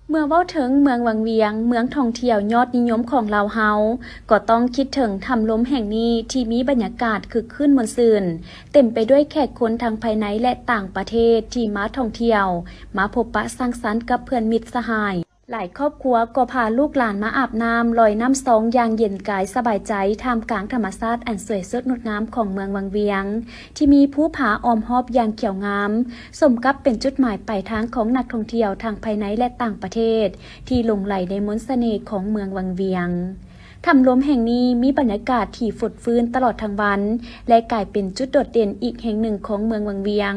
ເມື່ອເວົ້າເຖິງເມືອງວັງວຽງ, ເມືອງທ່ອງທ່ຽວຍອດນິຍົມຂອງລາວເຮົາ, ກໍຕ້ອງຄິດເຖິງຖ້ຳລົມແຫ່ງນີ້ທີ່ມີບັນຍາກາດຄຶກຄື້ນມ່ວນຊື່ນ, ເຕັມໄປດ້ວຍແຂກຄົນທັງພາຍໃນ ແລະ ຕ່າງປະເທດທີ່ມາທ່ອງທ່ຽວ, ມາພົບປະສັງສັນກັບເພື່ອນມິດສະຫາຍ. ຫຼາຍຄອບຄົວກໍພາລູກຫຼານມາອາບນ້ຳລອຍນ້ຳຊອງຢ່າງເຢັນກາຍສະບາຍໃຈ ທ່າມກາງທຳມະຊາດອັນສວຍສົດງົດງາມຂອງເມືອງວັງວຽງ ທີ່ມີພູຜາອ້ອມຮອບຢ່າງຂຽວງາມ, ສົມກັບເປັນຈຸດໝາຍປາຍທາງຂອງນັກທ່ອງທ່ຽວທັງພາຍໃນ ແລະ ຕ່າງປະເທດ ທີ່ຫຼົງໄຫຼໃນມົນສະເໜ່ຂອງເມືອງວັງວຽງ. ຖ້ຳລົມແຫ່ງນີ້ມີບັນຍາກາດທີ່ຟົດຟື້ນຕະຫຼອດທັງວັນ ແລະ ກາຍເປັນຈຸດໂດດເດັ່ນອີກແຫ່ງໜຶ່ງຂອງເມືອງວັງວຽງ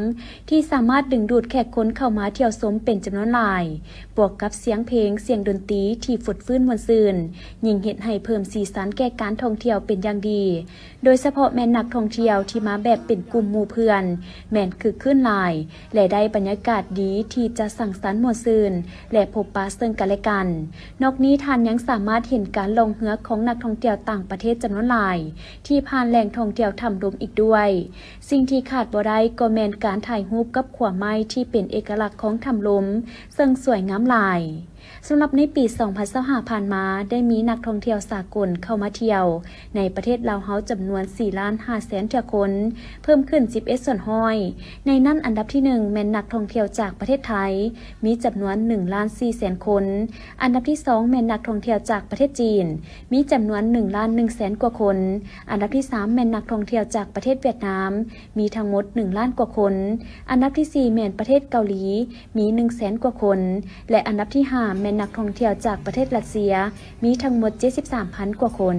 ທີ່ສາມາດດຶງດູດແຂກຄົນເຂົ້າມາທ່ຽວຊົມເປັນຈຳນວນຫຼາຍ, ບວກກັບສຽງເພງ, ສຽງດົນຕີທີ່ຟົດຟື້ນມ່ວນຊື່ນ, ຍິ່ງເຮັດໃຫ້ເພີ່ມສີສັນແກ່ການທ່ອງທ່ຽວເປັນຢ່າງດີ. ໂດຍສະເພາະແມ່ນນັກທ່ອງທ່ຽວທີ່ມາແບບເປັນກຸ່ມໝູ່ເພື່ອນ ແມ່ນຄຶກຄື້ນຫຼາຍ ແລະ ໄດ້ບັນຍາກາດດີທີ່ຈະສັງສັນມ່ວນຊື່ນ ແລະ ພົບປະເຊິ່ງກັນແລະກັນ. ນອກນີ້ທ່ານຍັງສາມາດເຫັນການລ່ອງເຮືອຂອງນັກທ່ອງທ່ຽວຕ່າງປະເທດຈຳນວນຫຼາຍ ທີ່ຜ່ານແຫຼ່ງທ່ອງທ່ຽວຖ້ຳລົມອີກດ້ວຍ. ສິ່ງທີ່ຂາດບໍ່ໄດ້ກໍແມ່ນການຖ່າຍຮູບກັບຂົວໄມ້ທີ່ເປັນເອກະລັກຂອງຖ້ຳລົມ ເຊິ່ງສວຍງາມຫຼາຍ. ສຳລັບໃນປີສອງພັນຊາວຫ້າຜ່ານມາ ໄດ້ມີນັກທ່ອງທ່ຽວສາກົນເຂົ້າມາທ່ຽວໃນປະເທດລາວເຮົາຈຳນວນສີ່ລ້ານຫ້າແສນເທື່ອຄົນ, ເພີ່ມຂຶ້ນສິບເອັດສ່ວນຮ້ອຍ. ໃນນັ້ນອັນດັບທີໜຶ່ງແມ່ນນັກທ່ອງທ່ຽວຈາກປະເທດໄທ ມີຈຳນວນໜຶ່ງລ້ານສີ່ແສນຄົນ, ອັນດັບທີສອງແມ່ນນັກທ່ອງທ່ຽວຈາກປະເທດຈີນ ມີຈຳນວນໜຶ່ງລ້ານໜຶ່ງແສນກວ່າຄົນ, ອັນດັບທີສາມແມ່ນນັກທ່ອງທ່ຽວຈາກປະເທດຫວຽດນາມ ມີທັງໝົດໜຶ່ງລ້ານກວ່າຄົນ, ອັນດັບທີສີ່ແມ່ນປະເທດເກົາຫຼີ ມີໜຶ່ງແສນກວ່າຄົນ ແລະ ອັນດັບທີຫ້າແມ່ນນັກທ່ອງທ່ຽວຈາກປະເທດຣັດເຊຍ ມີທັງໝົດເຈັດສິບສາມພັນກວ່າຄົນ.